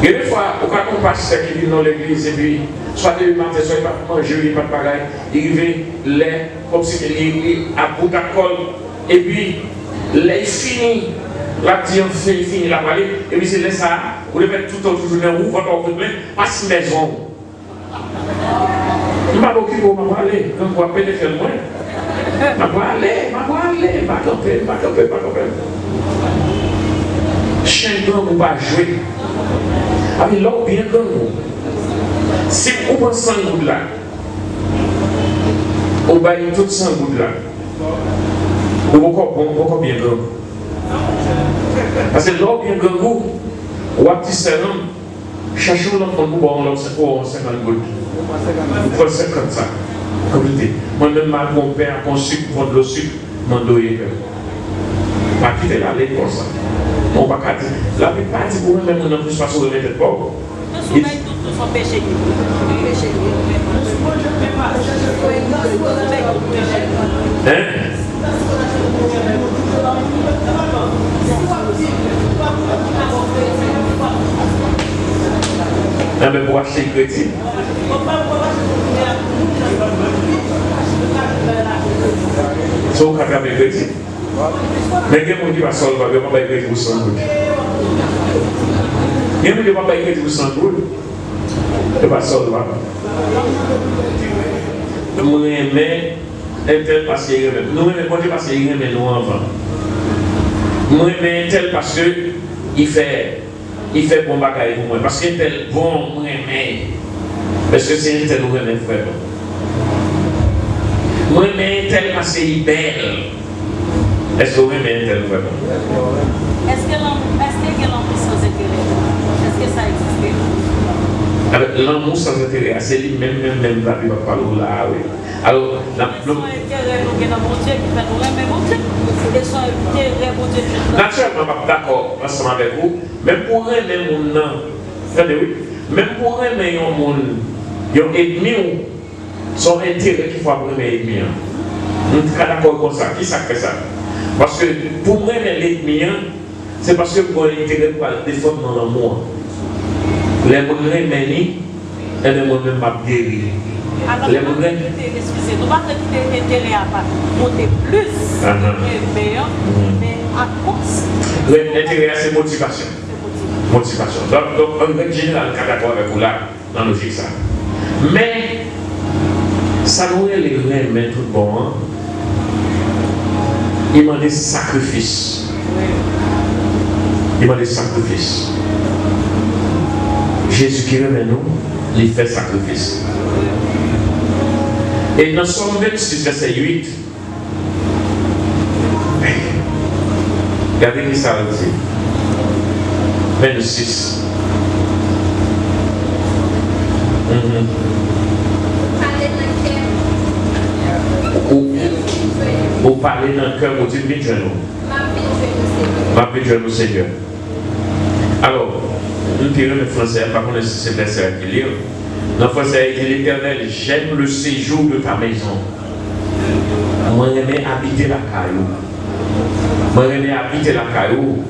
Gen de fwa, ou ka gen yon pastè ki vin nan legliz, epi swa depi maten, swa li pa t manje, li pa t bagay, li rive lè, kòmsi li, li ap bout ak kò l, epi lè l fini, l ap di anfen, li fini, l ap ale, epi se lè sa a, ou te fè tout tan, tout jounen, ou vant ou vin plen, pase mèzon. M pa okipe w, m ap prale. Grangou ap pete fyèl mwen. M ap prale, m ap prale, m pa kanpe, m pa kanpe, m pa kanpe. Chen grangou pa jwe. Api lè w byen grangou, si ou pran san goud la, ou bay tout san goud la, ou poko bon, ou poko byen grangou. Paske lè w byen grangou, w ap di sè l, chache yon lòt moun pou ba w yon lòt, pou ba w yon senkant goud. Ou pran senkant sa. Konplete. Mwen menm, m al pran yon pen ak yon sik, m pran dlo sik, m andoye kè m. Pa kite l ale konsa. Bon, ou pa ka di, Labib pa di pou renmen moun nan plis pase w renmen tèt pa w. Li Hein? Enben, pou achte kredi. Se ou k atrape kredi. Men gen moun ki pa sòlvab, yo pa bay kredi pou san goud. Gen moun yo pa bay kredi pou san goud. Yo pa sòlvab. M renmen entèl paske li renmen m. Nou renmen Bondye paske li renmen nou anvan. M renmen entèl paske li fè, li fè bon bagay pou mwen. Paske entèl bon, m renmen. Èske se entèl ou renmen vrèman? M renmen entèl paske li bèl. Èske w renmen entèl vrèman? Èske lanmou, èske gen lanmou sans enterè? Èske sa egziste? Alò, lanmou sans enterè a, se li menm, menm, menm Labib ap pale w la a, wi. Alò, n ap, se yon enterè nou gen nan Bondye ki fè nou renmen Bondye. E se yon enterè Bondye fè nou. Natirèlman, m ap dakò ansanm avèk ou, menm pou w renmen moun nan, tande wi, menm pou w renmen yon moun, yon ènmi w, se yon enterè ki fè w ap renmen ènmi an. M ka dakò konsa. Kisa k fè sa? Paske pou m renmen lènmi an, se paske m gen yon enterè pou al defann nan lanmou an. Lè m renmen li, enben mwen menm m ap geri. Lè m renmen. Eskize, nou pa vle kite enterè a pa monte plis ke renmen an, men akoz. Enterè a se motivasyon. Motivasyon. Donk, donk, an règ jeneral, m ka dakò avèk ou la. Nan lojik sa. Men, sa nou rele renmen tout bon an, li mande sakrifis. Li mande sakrifis. Jezi ki renmen nou, li fè sakrifis. E nan Sòm vennsis, vèsè uit, Gade ki sa l di. Vennsis. Mhm. Ou, ou pale nan kè m, ou di, "M vin jwenn ou." M ap vin jwenn ou, Senyè. Alò, m pi renmen fransè a, m pa konnen si se vèsè a ki li. Nan fransè a, li di, "L'Éternel, j'aime le séjour de ta maison." Mwen renmen abite lakay ou. Mwen renmen abite lakay ou.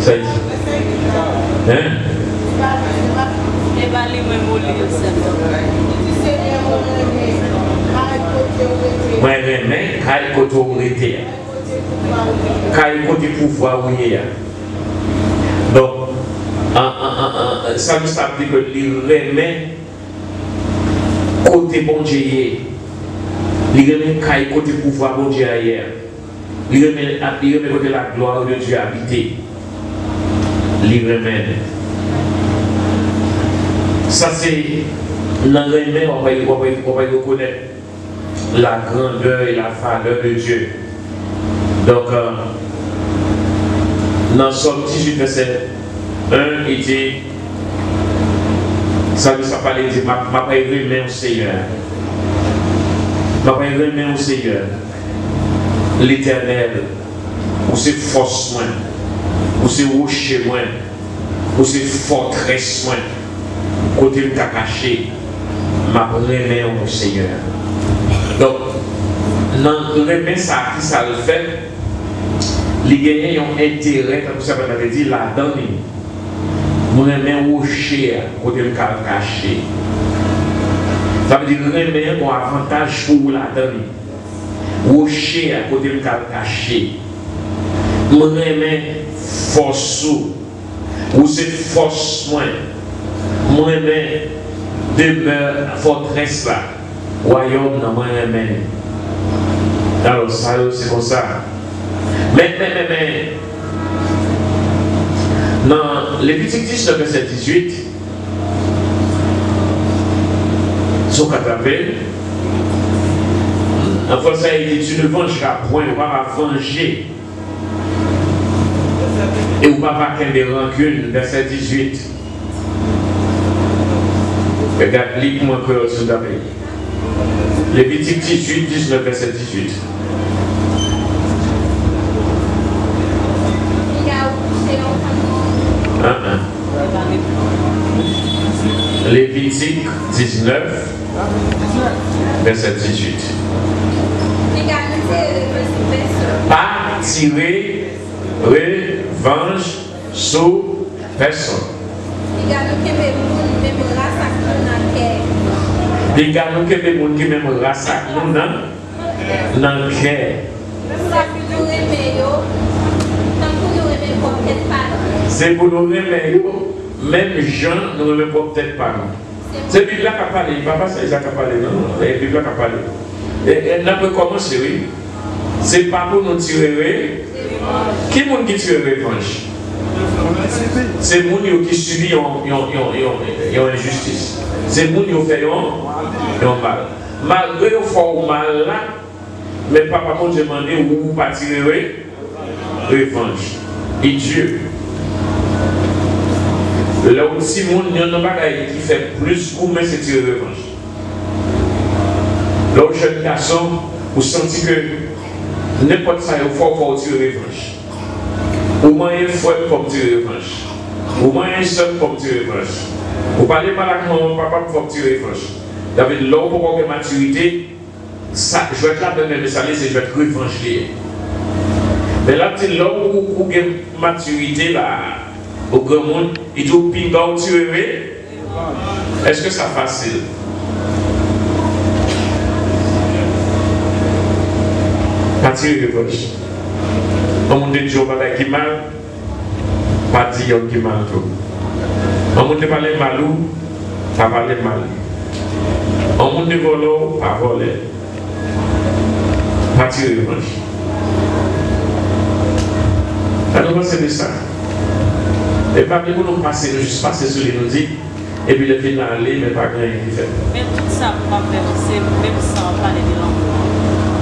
Sa di, hein? Mwen renmen kay kote w rete a. Kay kote pouvwa ou ye a. Donk, an, an, an, an, sa nou sa di ke li renmen kote Bondye ye. Li renmen kay kote pouvwa Bondye a ye a. Li renmen, li renmen kote la gloire de Dieu habite. Li renmen. Sa se nan renmen w ap, w ap, w ap rekonèt la grandeur et la valeur de Dieu. Donk, euh, nan Sòm dizuit, vèsè en, li di, sa ki sa pale, li di, "M ap, m ap renmen w, Senyè. M ap renmen w, Senyè. Letènèl, ou se fòs mwen, ou se woche mwen." Ou se fòtrès mwen, kote m ka kache, m ap renmen w, Senyè. Donk, nan renmen sa a, ki sa l fè? Li genyen yon enterè, tankou sèvant la te di, ladan li. M renmen woche a, kote m ka al kache. Sa vle di, renmen an gon avantaj pou ou ladan li. Woche a, kote m ka al kache. M renmen fòs ou. Ou se fòs mwen. M renmen demè, fòtrès la. Wayòm nan, mwen renmen li. Alò, sa yo, se konsa. Men, men, men, men, nan Levitik diznèf, vèsè dizuit, si w ka trape l, an fransè, li di, tu ne vengeras point, ou pa va vanje. E ou pa va kenbe rankin, vèsè dizuit. Gad, li pou mwen, kreyòl, si w ta peye. Levitik dizuit, diznèf, vèsè dizuit. An, an. Levitik diznèf, vèsè dizuit. Pa tire revanj sou pèsonn. Piga nou kenbe moun menm ras ak nou nan kè. Piga nou kenbe moun ki menm ras ak nou nan, nan kè. Sa pou nou renmen yo, tankou nou renmen pwòp tèt pa nou. Se pou nou renmen yo, menm jan nou renmen pwòp tèt pa nou. Se Bib la k ap pale, e pa pasaj la k ap pale, non, non, e Bib la k ap pale. E, e, n ap rekòmanse, wi. Se pa pou nou tire re-, ki moun ki tire revanj? Se moun yo ki sibi yon, yon, yon, yon, yon enjistis. Se moun yo fè yon, yon mal. Malgre yo fè w mal la, men Papa Bondye mande w, ou pa tire re-, revanj. E Dye, lè w timoun, yonn nan bagay ki fè plis goumen se tire revanj. Lè w jèn gason, ou santi ke nenpòt sa yo fè w, fò w tire revanj. Ou manyen frè m, fò m tire revanj. Ou manyen sè m, fò m tire revanj. Ou pale mal ak manman, papa m, fò m tire revanj. David, lè w poko gen matirite, sa, jwèt la menm, menm sa li ye, se jwèt revanj li ye. Men l ap di, lè w, ou gen matirite la, ou granmoun, li di w pinga w tire re-, Èske sa fasil? Pa tire revanj. Yon moun te di yon bagay ki mal, pa di yon ki mal tou. Yon moun te pale mal ou, pa pale mal. Yon moun te vòlè w, pa vòlè. Pa tire revanj. Sa nou panse de sa? E pa vle pou nou pase, nou jis pase sou li, nou di, epi lè fini ale, men pa gen anyen ki fèt. Men tout sa pou m ap fè, se menm san pale de lanmou an.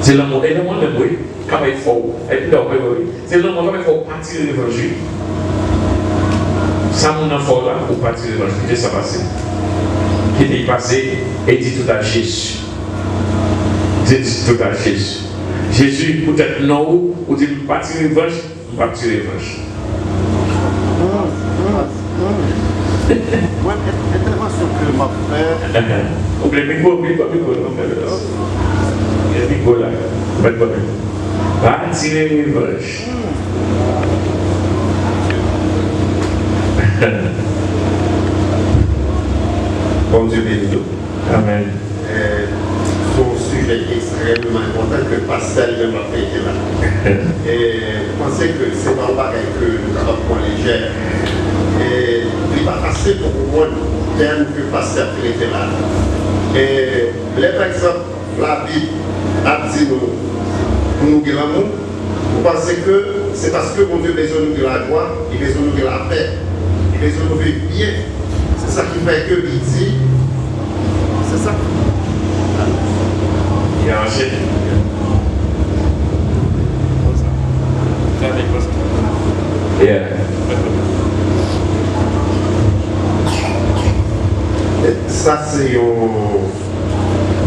Se lanmou, e lanmou an menm, wi. K ap fè w, e, non, wi, wi, wi. Se lanmou an k ap fè w pa tire revanj, wi. Sa moun nan fè w la, ou pa tire revanj. Kite sa pase. Kite l pase, e di tout a Jezi. Di tout a Jezi. Jezi, poutèt non ou, ou di m pa tire revanj, m p ap tire revanj. Mwen, en-, entèvansyon ke m ap fè. Ou vle mikwo, mikwo, mikwo, mikwo. Gen mikwo la. Mèt ban m. Pa tire revanj. Bondye beni nou. Amèn. Eh, se yon sijè ki ekstrèmeman enpòtan ke pastè li menm ap trete la. Eh, m panse ke se pa yon bagay ke nou kapab pran lejè. Eh, li pa fasil pou konprann tèm ke pastè ap trete la. Eh, lè, pa egzanp, Labib ap di nou pou nou gen lanmou, ou panse ke se paske Bondye bezwen nou gen lajwa, li bezwen nou gen lapè, li bezwen nou viv byen? Se sa ki fè ke li di, se sa. Li avanse. Konsa. Gade konsa. Yeah. Sa se yon,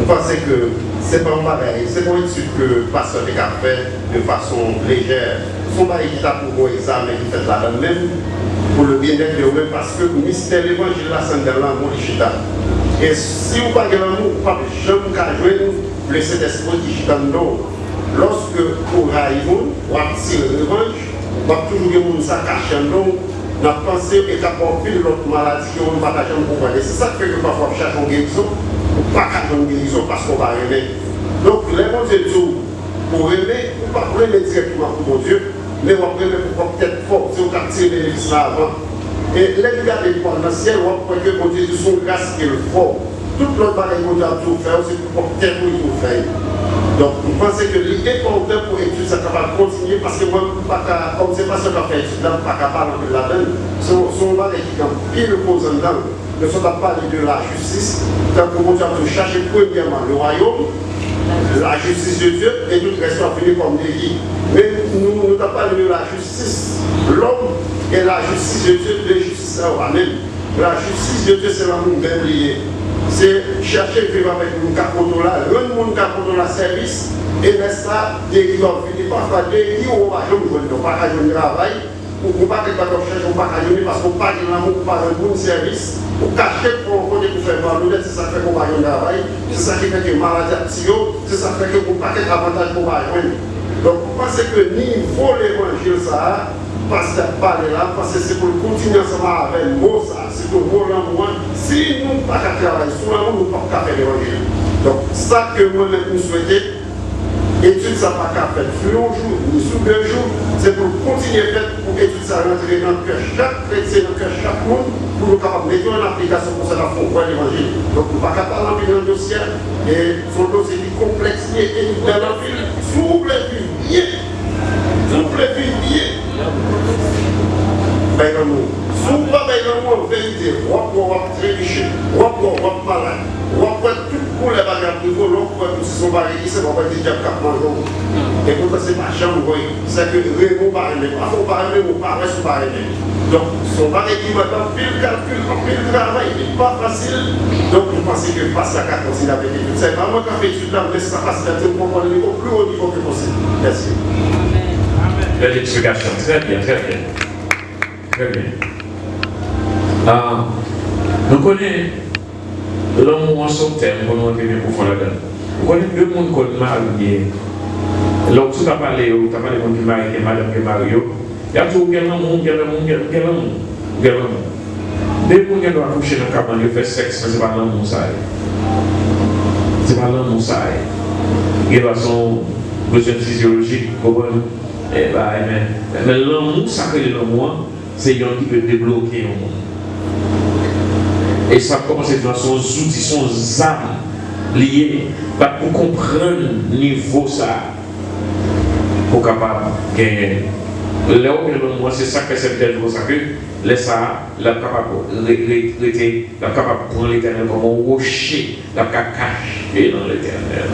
m panse ke se pa yon bagay, se pa yon etid ke pastè te ka fè de fason lejè. Se yon bagay ki ta pou gon egzamen ki fèt ladan l menm, pou le byenèt de yo menm, paske mistè levanjil la se anndan lanmou li chita. E si w pa gen lanmou, ou p ap janm ka jwenn Lesentespri ki chita anndan w. Lòske ou rayi moun, w ap tire anj, w ap toujou gen moun sa kache anndan w, n ap panse e k ap ba w anpil lòt maladi ke ou menm pa ta janm konprann. E se sa k fè ke pafwa w ap chache yon gerizon, ou pa ka jwenn gerizon paske w pa renmen. Donk, lè Bondye di w pou w renmen, ou p ap renmen dirèkteman pou Bondye, men w ap renmen pou pwòp tèt pa w, se ou k ap tire benefis la avan. E lè n gade pou w al nan syèl, w ap wè ke Bondye di se yon gras ke l fè w. Tout lòt bagay Bondye ap di w fè yo, se pou pwòp tèt ou li di w fè yo. Donk, m panse ke li enpòtan pou etid sa kapab kontinye, paske mwen, m pa ka, kòm se pastè k ap fè etid la, m pa ka pale anpil ladan l. Se yon, se yon bagay ki gen anpil koze anndan l. Men si w t ap pale de lajistis, tankou Bondye ap di w chache premyèman le royaume, la justice de Dieu, e tout rès yo ap vini kòm degi. Men nou, nou t ap pale de lajistis lòm e la justice de Dieu, de jistis la yo pa menm. La justice de Dieu, se lanmou menm li ye. Se chèche viv avèk moun k ap kote w la, rann moun k ap kote w la sèvis, e lè sa, degi yo ap vini. Pafwa, degi ou pa janm jwenn, ou pa ka jwenn travay, ou, ou pa gen bagay w ap chèche, ou pa ka jwenn li paske ou pa gen lanmou, ou pa rann moun sèvis, ou kache kò w kote pou fè malonèt, se sa k fè ke ou pa jwenn travay, se sa ki fè ke maladi ap tiye w, se sa k fè ke gon pakèt avantaj ke ou pa jwenn. Donk, m panse ke nivo levanjil sa a, pastè ap pale la, m panse se pou l kontinye ansanm avè mo sa a, sitou mo lanmou an. Si nou pa ka travay sou lanmou, nou p ap ka fè levanjil. Donk, sa ke mwen menm m swete, etid sa pa ka fèt sou yon jou, ni sou de jou, se pou l kontinye fèt, pou etid sa rantre nan kè chak kretyen, nan kè chak moun, pou nou kapab mete yo an aplikasyon, konsa n ap fè yon vrè levanjil. Donk, nou pa ka pale anpil nan dosye a, e se yon dosye ki konplèks li ye, e li bèl anpil. Si w vle viv byen, si w vle viv byen, bay lanmou. Si w pa bay lanmou an verite, w ap wè w ap trebiche, w ap wè w ap malad, w ap wè tout koulè bagay ap rive w, lè w ap wè piti se yon bagay ki senp, w ap wè se dyab k ap manje w. Epoutan se pa janm vre. Se ke renmen w pa renmen, pafwa w pa renmen, ou pa wè si w pa renmen. Donk, se yon bagay ki mande anpil kalkil, anpil travay, li pa fasil. Donk, m panse ke pastè a ka kontinye avèk etid sa. E pa mwen k ap fè etid la, men sa pastè a te konprann li o pli wo nivo ke posib. Mèsi. Bèl eksplikasyon. Trè byen, trè byen. Trè byen. Ah, nou konnen lanmou an se yon tèm pou nou antre byen pwofon ladan l. Ou konnen de moun konn marye. Lè w sot ap pale, ou ta pale moun ki marye, gen madanm ki marye yo, y ap di w gen lanmou, gen lanmou, gen, gen lanmou, gen lanmou. De moun gen dwa kouche nan kabann, yo fè sèks, men se pa lanmou sa ye. Se pa lanmou sa ye. Gen dwa se yon bezwen fizyolojik, ou konprann? E ba, men, men lanmou, sa k rele lanmou an, se yon ki pe debloke yon moun. E sa ap kòmanse vin se yon zouti, se yon zam li ye, bat pou konprann nivo sa pou kapab genyen l. Lè w gen lanmou an, se sa k fè sèvitè di w konsa ke lè sa a, l ap kapab re-, re-, rete, l ap kapab pran Letènèl kòm yon woche, l ap ka kache nan Letènèl.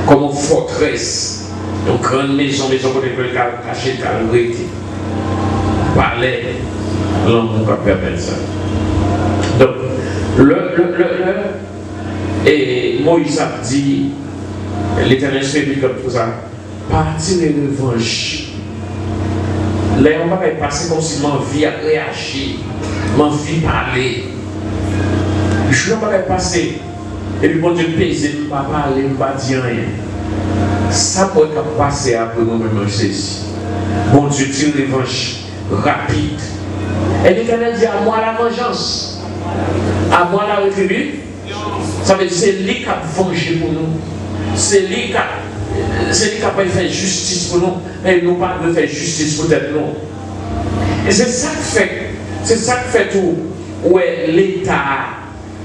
Kòm yon fòtrès, yon grann mezon, mezon kote ke l ka al kache, l ka al rete. Palè lanmou k ap pèmèt sa. Donk, lè, lè, lè, lè, e, Moyiz ap di, Letènèl Espiritu k ap di konsa, pa tire revanj. Lè yon bagay pase, kòmsi m anvi reyaji, m anvi pale. Jou yon bagay pase, epi Bondye peze m, m pa pale, m pa di anyen. Sa m wè k ap pase apre mwen menm, mwen sezi. Bondye tire revanj rapid. E Letènèl di, à moi la vengeance, à moi la rétribution. Sa vle di se li k ap vanje pou nou. Se li k ap, se li k ap fè jistis pou nou. Men nou pa dwe fè jistis pou tèt nou. E se sa k fè, se sa k fè tou, ou wè Leta,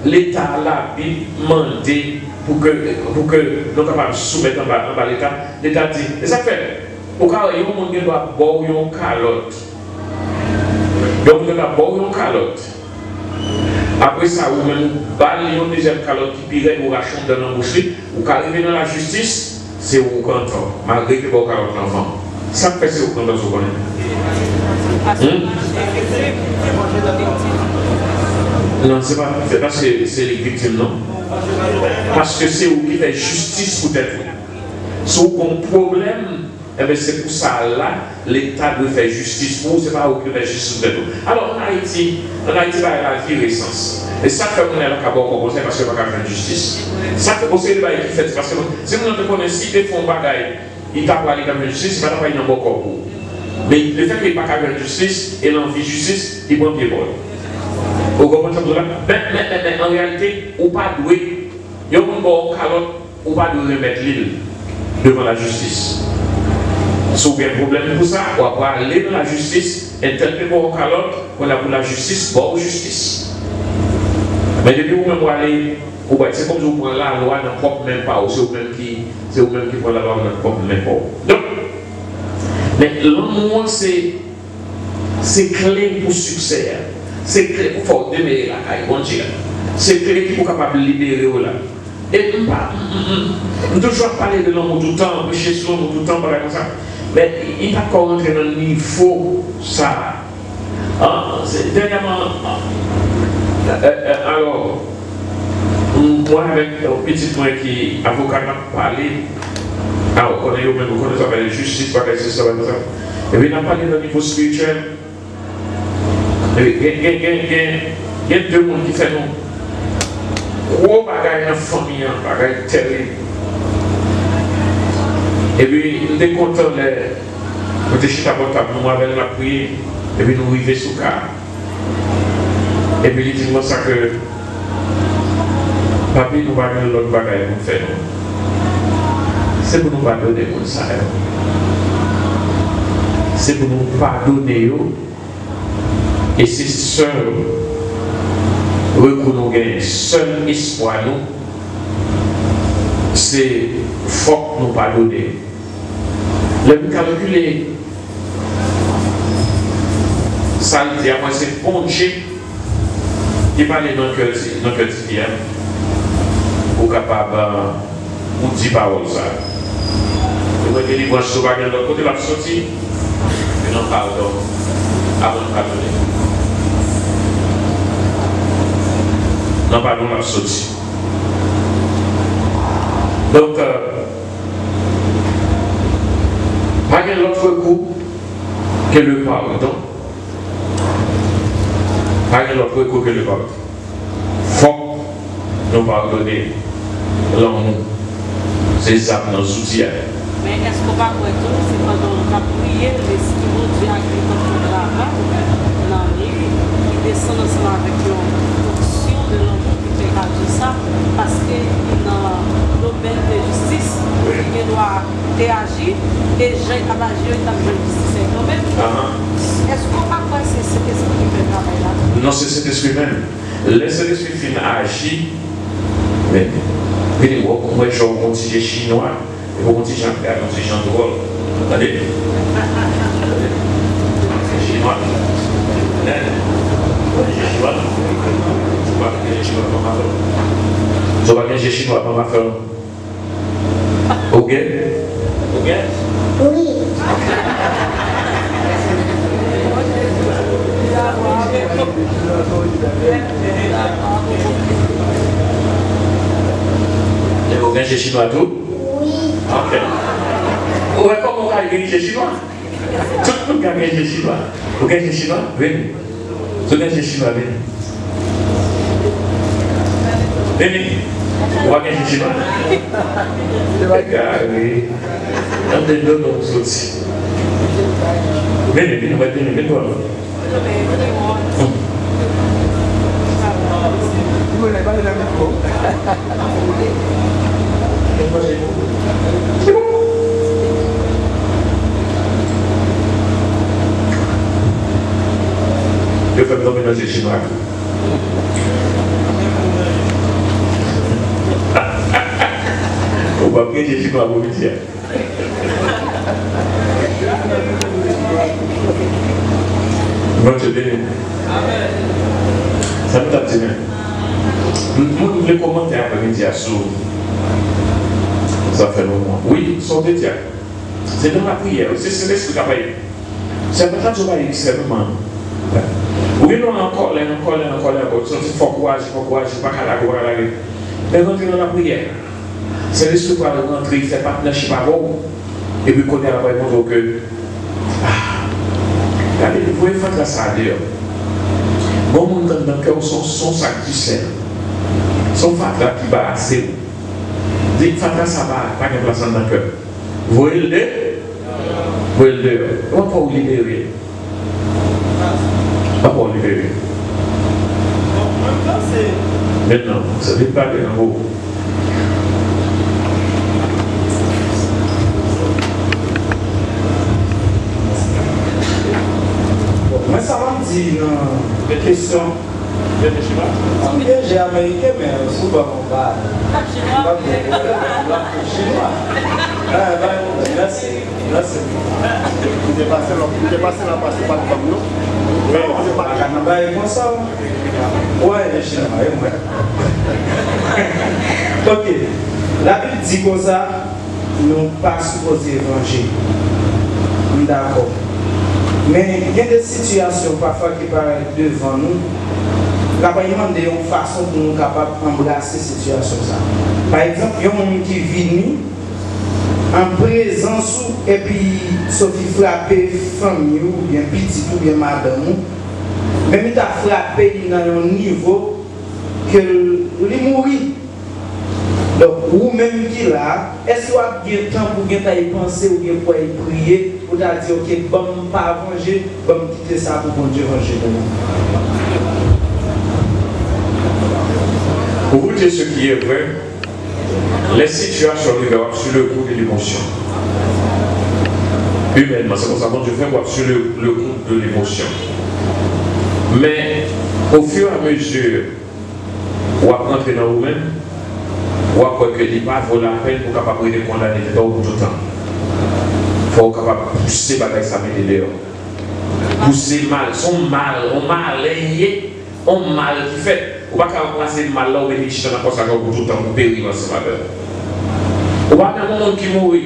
Leta, Labib mande pou ke, pou ke nou kapab soumèt anba, anba Leta. Leta di, e sa k fè, ou ka wè yon moun gen dwa ba w yon kalòt. Yon moun gen dwa ba w yon kalòt. Apre sa, ou menm, ou ba l yon dezyèm kalòt ki pi rèd, ou rache yon dan nan bouch li, ou ka rive nan lajistis, se ou k antò, malgre ke ba w kalòt lan anvan. Sa k fè se ou k antò, si w konnen? Hmm? Non, se pa, se pa se, se li k viktim, non. Paske se ou ki fè jistis pou tèt ou. Si w gon pwoblèm, Enben, se pou sa la, Leta dwe fè jistis pou ou, se pa ou ki dwe fè jistis pou tèt ou. Alò, ann Ayiti, ann Ayiti, bagay la vire sans. E sa k fè moun la ka ba w kòb konsa, paske yo pa ka jwenn jistis. Sa k fè, gon seri de bagay ki fèt, se paske si moun nan te konnen si te fè yon bagay, li ta prale, li ta jwenn jistis, li pa ta pral nan bòkò pou ou. Men lefètke li pa ka jwenn jistis e l anvi jistis, li pran pye pa w. Ou konprann sa m di w la? Men, men, men, men, an reyalite, ou pa dwe, yon moun ba w yon kalòt, ou pa dwe remèt li l devan lajistis. Si w gen pwoblèm pou sa, w ap prale nan lajistis, entèl te ba w yon kalòt, kounye a pou lajistis ba w jistis. Men depi ou menm w ale, ou bay, se kòmsi ou pran lalwa nan pwòp men pa w, se ou menm ki, se ou menm ki pran lalwa nan pwòp men pa w. Donk, men lanmou an se, se kle pou siksè a. Se kle pou fè w demere lakay Bondye a. Se kle ki pou kapab libere w la. E m pa, m, m, m, m toujou ap pale de lanmou toutan, preche sou lanmou toutan, bagay konsa. Men, m pa t ko rantre nan nivo sa a. An, se, dènyèman, an, e, e, e, alò, m, mwen avèk, e, pitit mwen ki avoka, n ap pale. A, ou konnen yo menm, ou konnen sa, pale jistis, bagay se sa, bagay sa. Epi n ap pale nan nivo espirityèl. Epi gen, gen, gen, gen, gen de moun ki fè nou gwo bagay nan fanmi an, bagay tèrib. Epi m te kontan lè mwen te chita bò tab nou avè l, n ap priye. Epi nou rive sou ka. Epi li di m konsa ke, "Papi, nou pa gen lòt bagay pou n fè non. Se pou nou padone moun sa yo. Se pou nou padone yo. E se sèl rekou nou genyen, sèl espwa nou, se fòk nou padone yo." Lè m kalkile sa l di a, mwen se Bondye ki pale nan kè ti, nan kè tifi a, pou kapab, e, ou di pawòl sa. E mwen delivrans ou pa gen lòt kote l ap soti, men nan padon, aprann padone. Nan padon l ap soti. Donk, e, pa gen lòt rekou ke le padon. Pa gen lòt rekou ke le padon. Fòk nou padone. Lanmou se zam nan zouti a. Men èske w pa kwè tou, se pandan w t ap priye, Lespri Bondye a ki t ap fè travay nan li, ki desann ansanm avèk yon onksyon de lanmou ki fè l ka di sa, paske li nan domèn de jistis, li gen dwa te aji, e jan l t ap aji yo, li t ap jwenn jistis kanmenm. Ahan. Èske w pa kwè se Sentespri ki fè travay la? Non, se Sentespri menm. Lè Sentespri fin aji, men, vini, w ap wè jan w gon ti je chinwa, epi w gon ti jan gade, yon ti jan dwòl. Tande? Tande? Je chinwa. Tande? Je chinwa. Ou pa gen je chinwa, ban m afè w. Si w pa gen je chinwa, ban m afè w. Ou gen? Ou gen? Wi. Ou gen je chinwa tou? Wi. Ok. Ou wè kòman ou ka gen je chinwa? Tout moun ka gen je chinwa. Ou gen je chinwa? Vini. Si w gen je chinwa, vini. Vini. Ou pa gen je chinwa? Egare. Ann de dodo m soti. Vini, vini, mwen vini, vini, vini. Yo fè m tonbe nan je chinwa tou. Ou p ap gen je chinwa pou midi a. Bondye beni w. Sa m t ap di menm. M, m vle kòmante aprè midi a sou zafè lanmou an. Wi, sa w te di a. Se nan lapriyè, wi, se Sentespri k ap ede. Sèvant la di w pa eksèlman. Ou gen dwa an kòlè, an kòlè, an kòlè, an kòlè. Santi fòk ou aji, fòk ou aji, ou pa ka lage, ou pa ka lage. Men rantre nan lapriyè. Sentespri pral rantre, fè patnèchip avè w. Epi kounye a l ap montre w ke, ah, gade, voye fatra sa a deyò. Gon moun k anndan kè w, se yon, se yon sak disèl. Se yon fatra ki barase w. Di fatra sa pa, pa gen plas anndan kè w. Voye l de. Voye l deyò. W ap wè w libere. W ap wè w libere. Mentnan, se vin pale nan mo. Bon, mwen sa m ap di nan kesyon. Ou pyeje ameriken, men si w ban m yon bagay. M p ap gen pwoblèm, m ap fè chinwa. Ah, bay mwen, mèsi, mèsi. M te pase la, m te pase la, pase pa t ban m, non. Men se pa ka nan bagay konsa, wi. Ou wè, e chinwa, e mwen. Ok. Labib di konsa, nou pa sipoze vanje. M dakò. Men gen de sitiyasyon pafwa ki parèt devan nou, l ap mande yon fason pou nou kapab anbrase sitiyasyon sa a. Pa egzanp, yon moun ki vini an prezans ou, epi soti frape fanmi w, oubyen pitit ou, oubyen madanm ou, menm li ta frape li nan yon nivo ke l, li mouri. Donk, ou menm ki la a, èske w ap gen tan pou w gentan panse, oubyen pou w al priye, pou w ta di, "Ok, ban m pa vanje, ban m kite sa pou Bondye vanje pou mwen"? Pour vous dire ce qui est vrai, les situations arrivent, w ap sou le coup de l'émotion. Humainement, se konsa Bondye fè, w ap sou le, le coup de l'émotion. Men, au fur et à mesure, w ap rantre nan ou menm, w ap wè ke li pa vo lapèn pou w kapab rete kondane tèt ou pou toutan. Fò w kapab pouse bagay sa mete deyò. Pouse mal, se yon mal, yon malè li ye, yon mal ki fèt. Ou pa ka ranplase mal la, ou mete chita nan kò sa pou toutan, pou peri ansanm avè l. Ou pa menm yon moun ki mouri,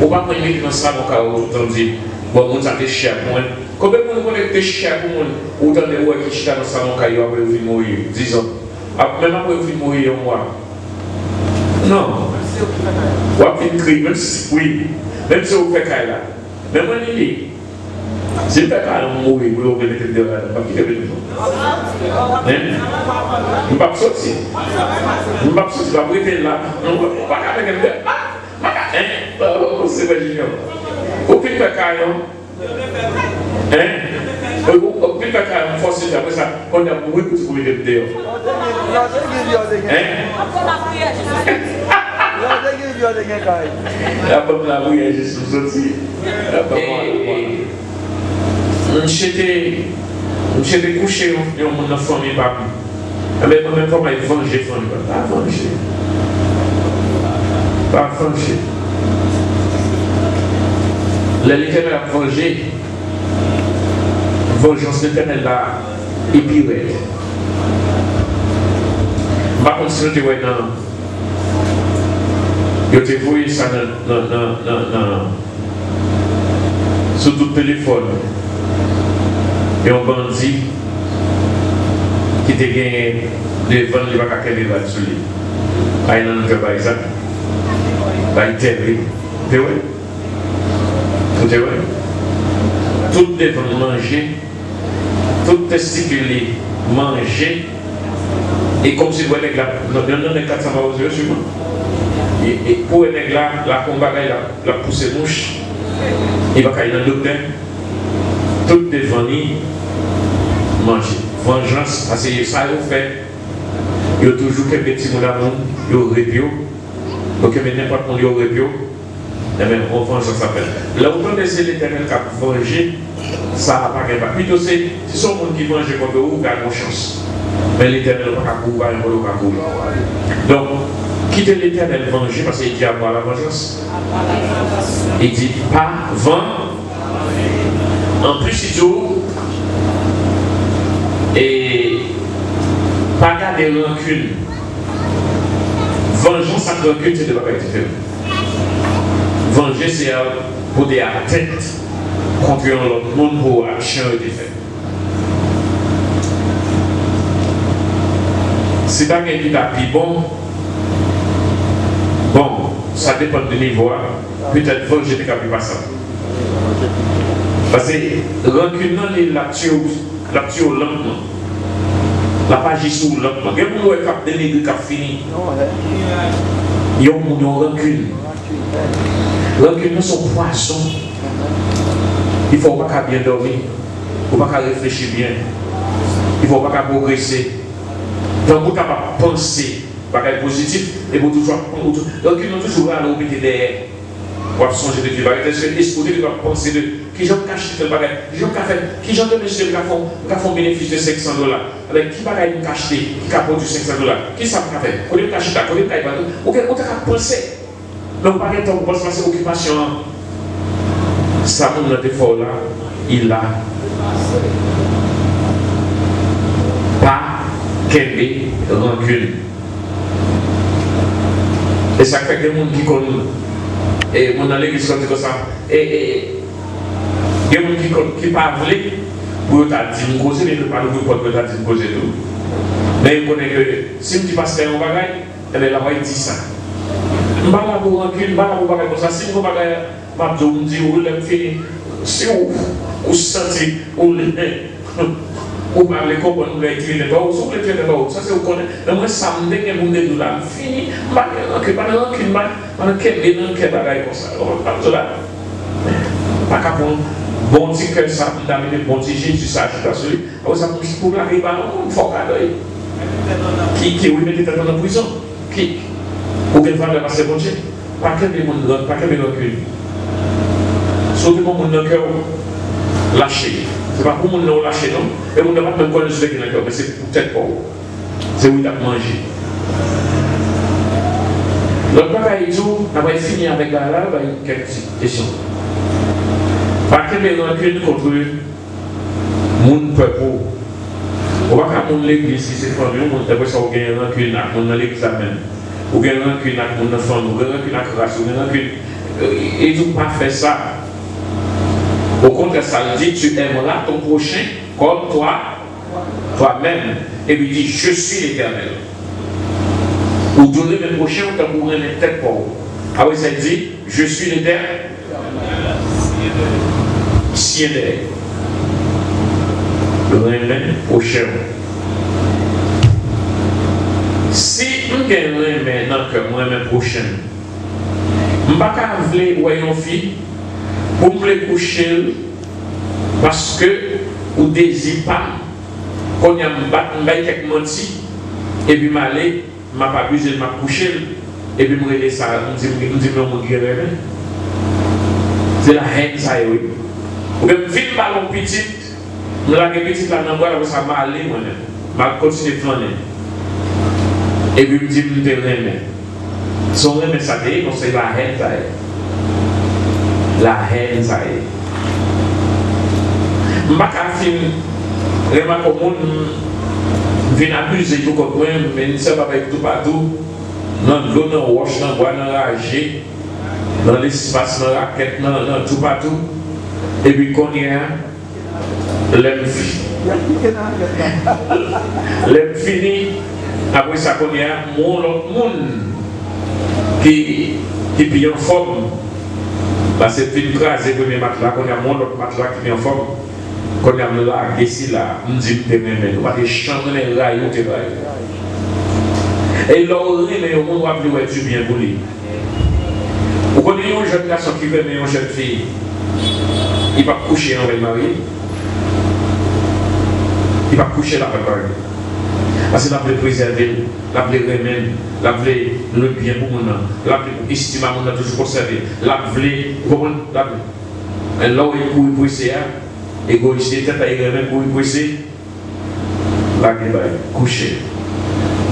ou pa pran mete nan salon kay ou toutan, di, "Bon, moun sa te chè pou mwen." Konbyen moun ou konnen ki te chè pou moun, ou tande ou wè ki chita nan salon kay yo apre yo fin mouri, dizan? Ap, menm apre yo fin mouri yon mwa. Non. W ap vin kriye, menm si, wi. Menm si ou fè kay la. Men mwen, Lili, si m fè kay la, m mouri, pou yo vle mete m deyò ladan, m p ap kite vini non. Hein? M p ap soti. M p ap soti, m ap rete la. Non, ou pa ka mete m deyò. Ah, pa ka, hein? Oh, se vrè, Junior. Ou fin fè kay la, hein? Ou, ou, ou fin fè kay la, m fòse, apre sa, kounye a m mouri pou ti pou mete m deyò. Hein? Yo te gen vyòl, te gen kay. L ap ban m lapriyè jis pou m soti. L ap ban m lapriyè. Misye te, misye te kouche yon, yon moun nan fanmi pa m. Enben, mwen menm, fò m al vanje fanmi pa m. Pa vanje. Pa vanje. Lè Letènèl ap vanje, vanjans Letènèl la, li pi rèd. M pa konn si nou te wè nan, yo te voye sa nan, nan, nan, nan, nan, sou tout telefòn. Yon bandi ki te genyen devan l, li pa ka kenbe bal sou li. Ay nan nou fè bay sa. Bay tèt li. Te wè? Ou te wè? Tout devan l manje, tout testikil li manje, e kòmsi l wè nèg la, nan, nan, nan nèg kat sa mawozo yo siman. E, e pou wè nèg la, l ap fè yon bagay, l ap, l ap pouse mouch, li pa ka al nan doktè, tout devan li manje. Vanjans, paske sa yo fè, yo toujou kenbe timoun a moun, yo rep yo, yo kenbe nenpòt moun, yo rep yo. Enben, yon vanjans ap fèt. Lè ou tande se Letènèl k ap vanje, sa a pa gen pa. Pito se, si se yon moun ki vanje kont ou, ou ka gen yon chans. Men Letènèl pa ka kouri, pa gen kote ou ka kouri. Donk, kite Letènèl vanje, paske li di, "À moi la vengeance." Li di, "Pa van-, Anplis, li di w, e pa gade rankin." Vanjans ak rankin se de bagay diferan. Vanje se al pote atènt kont yon lòt moun pou aksyon yo te fè. Si ta gen ki ta pi bon, bon, sa depann de nivo a, petèt vanje te ka pi pase. Paske rankin nan, li, l ap tiye w, l ap tiye w lantman. L ap aji sou ou lantman. Gen moun ou wè k ap denigre, k ap fini. Yon moun, yon rankin. Rankin nan se yon pwazon. Ki fè w pa ka byen dòmi, ou pa ka reflechi byen, ki fè w pa ka pwogrese. Tankou w ta p ap panse bagay pozitif, epi w toujou ap, ou tou, rankine ou toujou rale w mete dèyè. W ap sonje de vye bagay, èske espri w te gen dwa panse de kijan m ka achte tèl bagay, kijan m ka fè, kijan demen si m ka fè, m ka fè yon benefis de senk san dola? Ebyen, ki bagay m ka achte ki ka pwodui senk san dola? Kisa m ka fè? Kote m ka chita? Kote m ka al? Ou gen, ou ta ka panse. Men ou pa gen tan pou panse paske okipasyon an, sa moun nan te fè w la, il la. Pa kenbe rankin. E sa k fè gen moun ki konn, e, moun nan legliz konn di konsa, e, e, gen moun ki konn, ki pa vle pou yo ta di m koze, men yo pa louvri pòt pou yo ta di m koze tou. Men yo konnen ke si m di pastè yon bagay, ebyen, l ap al di sa. M pa la pou rankin, m pa la pou bagay konsa. Si m gon bagay, m ap di w, m di w, lè m fini, si w, ou santi, ou, ou pa vle konprann, ou vle tire tèt ou, si w vle tire tèt ou, sa se ou konnen. Men mwen, sa m te gen pou m te di w la, m fini, m pa gen rankin, pa nan rankin, pa, pa nan kenbe nan kè bagay konsa. Ou konprann sa m di w la? M pa ka pran bon ti kè sa, pou m ta mete bon ti Jezi sa chita sou li. Apre sa, pou, pou lage ba yon moun, fò w ka dèyè. Ki, ki, wi, mete tèt ou nan prizon. Ki, ou gen valè pase Bondye. Pa kenbe moun, pa kenbe rankin. Si w te gon moun nan kè w, lache. Se pa pou moun nan w lache, non. E moun nan pa t menm konnen si w te gen nan kè w, men se pou tèt pa w. Se ou t ap manje. Lòt bagay tou, n ap fini avèk bagay la, bay kèk ti kesyon. Pa kenbe rankin kont moun pèp ou. Ou pa ka moun legliz ki se fanmi w, moun, apre sa ou gen rankin ak moun nan legliz la menm. Ou gen rankin ak moun nan fanmi w, ou gen rankin ak ras, ou gen rankin. E, e di w pa fè sa. Okontrè, sa l di, tu aimeras ton prochain comme toi, toi-même. Epi di, je suis l'Éternel. Ou dwe renmen pwochen w tankou w renmen tèt pa w. Apre sa, l di, je suis l'Éternel. Syen dèyè. Renmen pwochen w. Si m gen renmen nan kè m, renmen pwochen m, m pa ka vle wè yon fi pou m vle kouche l paske ou dezi pa m. Kounye a m bat, m bay kèk manti, epi m ale, m ap abize l, m ap kouche l, epi m rele sa, m di, m di m yon moun ki renmen. Se lahèn sa ye, wi. Oubyen m vin ba l yon pitit, m lage pitit la nan bra l, apre sa m ale mwen menm. M al kontinye flannen. Epi m di m te renmen. Se yon renmen sa te ye, non, se lahèn sa ye. Lahèn sa ye. M pa ka fin remake yon moun, m vin abize l pou kont mwen, men m sèvi avèk toupatou, nan dlo, nan wòch, nan bwa, nan raje, nan lespas, nan rakèt, nan, nan toupatou. Epi kounye a, lè m fi-, lè m fini, apre sa, kounye a, m wè yon lòt moun ki, ki pi anfòm. Paske m fin kraze premye matla, kounye a, m wè yon lòt matla ki pi anfòm. Kounye a, m lage sila, m di m te renmen l. Ou pa te janm renmen rayi, ou te rayi. E lè w renmen yon moun, w ap vle wè dibyen pou li. Ou konnen yon jèn gason ki renmen yon jèn fi, li p ap kouche anvan l marye. Li p ap kouche l avan l marye. Paske l ap vle prezève l, l ap vle renmen l, l ap vle le byen pou moun nan, l ap vle pou estim a moun nan toujou konsève, l ap vle, ou konprann? L ap vle. Men lè w kouri prese a, egoyis li, tèt la, li renmen kouri prese, lage bay, kouche.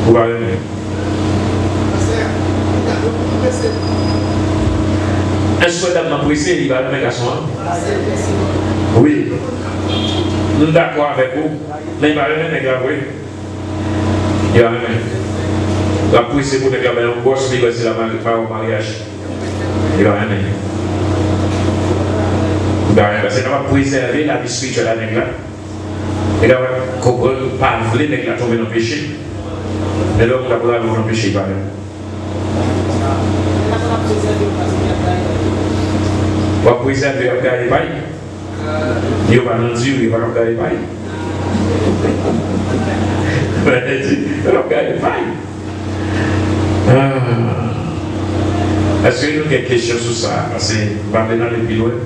Ou pa renmen. Èske dam nan prese, li pa renmen gason an? Wi. M dakò avèk ou, men li pa renmen nèg la vre. Li pa renmen. L ap prese pou nèg la bay yon gwòs, li wè se la mari-, pa yon maryaj. Li pa renmen. Li pa renmen. Paske l ap prezève lavi espirityèl a nèg la. Nèg la pa konprann, pa vle nèg la tonbe nan peche. Men lè yon moun ap rale w nan peche, li pa renmen. W ap prezève, w ap gaye pay. Yo pa nan diri, yo pa nan gaye pay. Yo pa nan gaye pay. Ah. Èske nou gen kesyon sou sa? Paske m pa vle n ale pi lwen.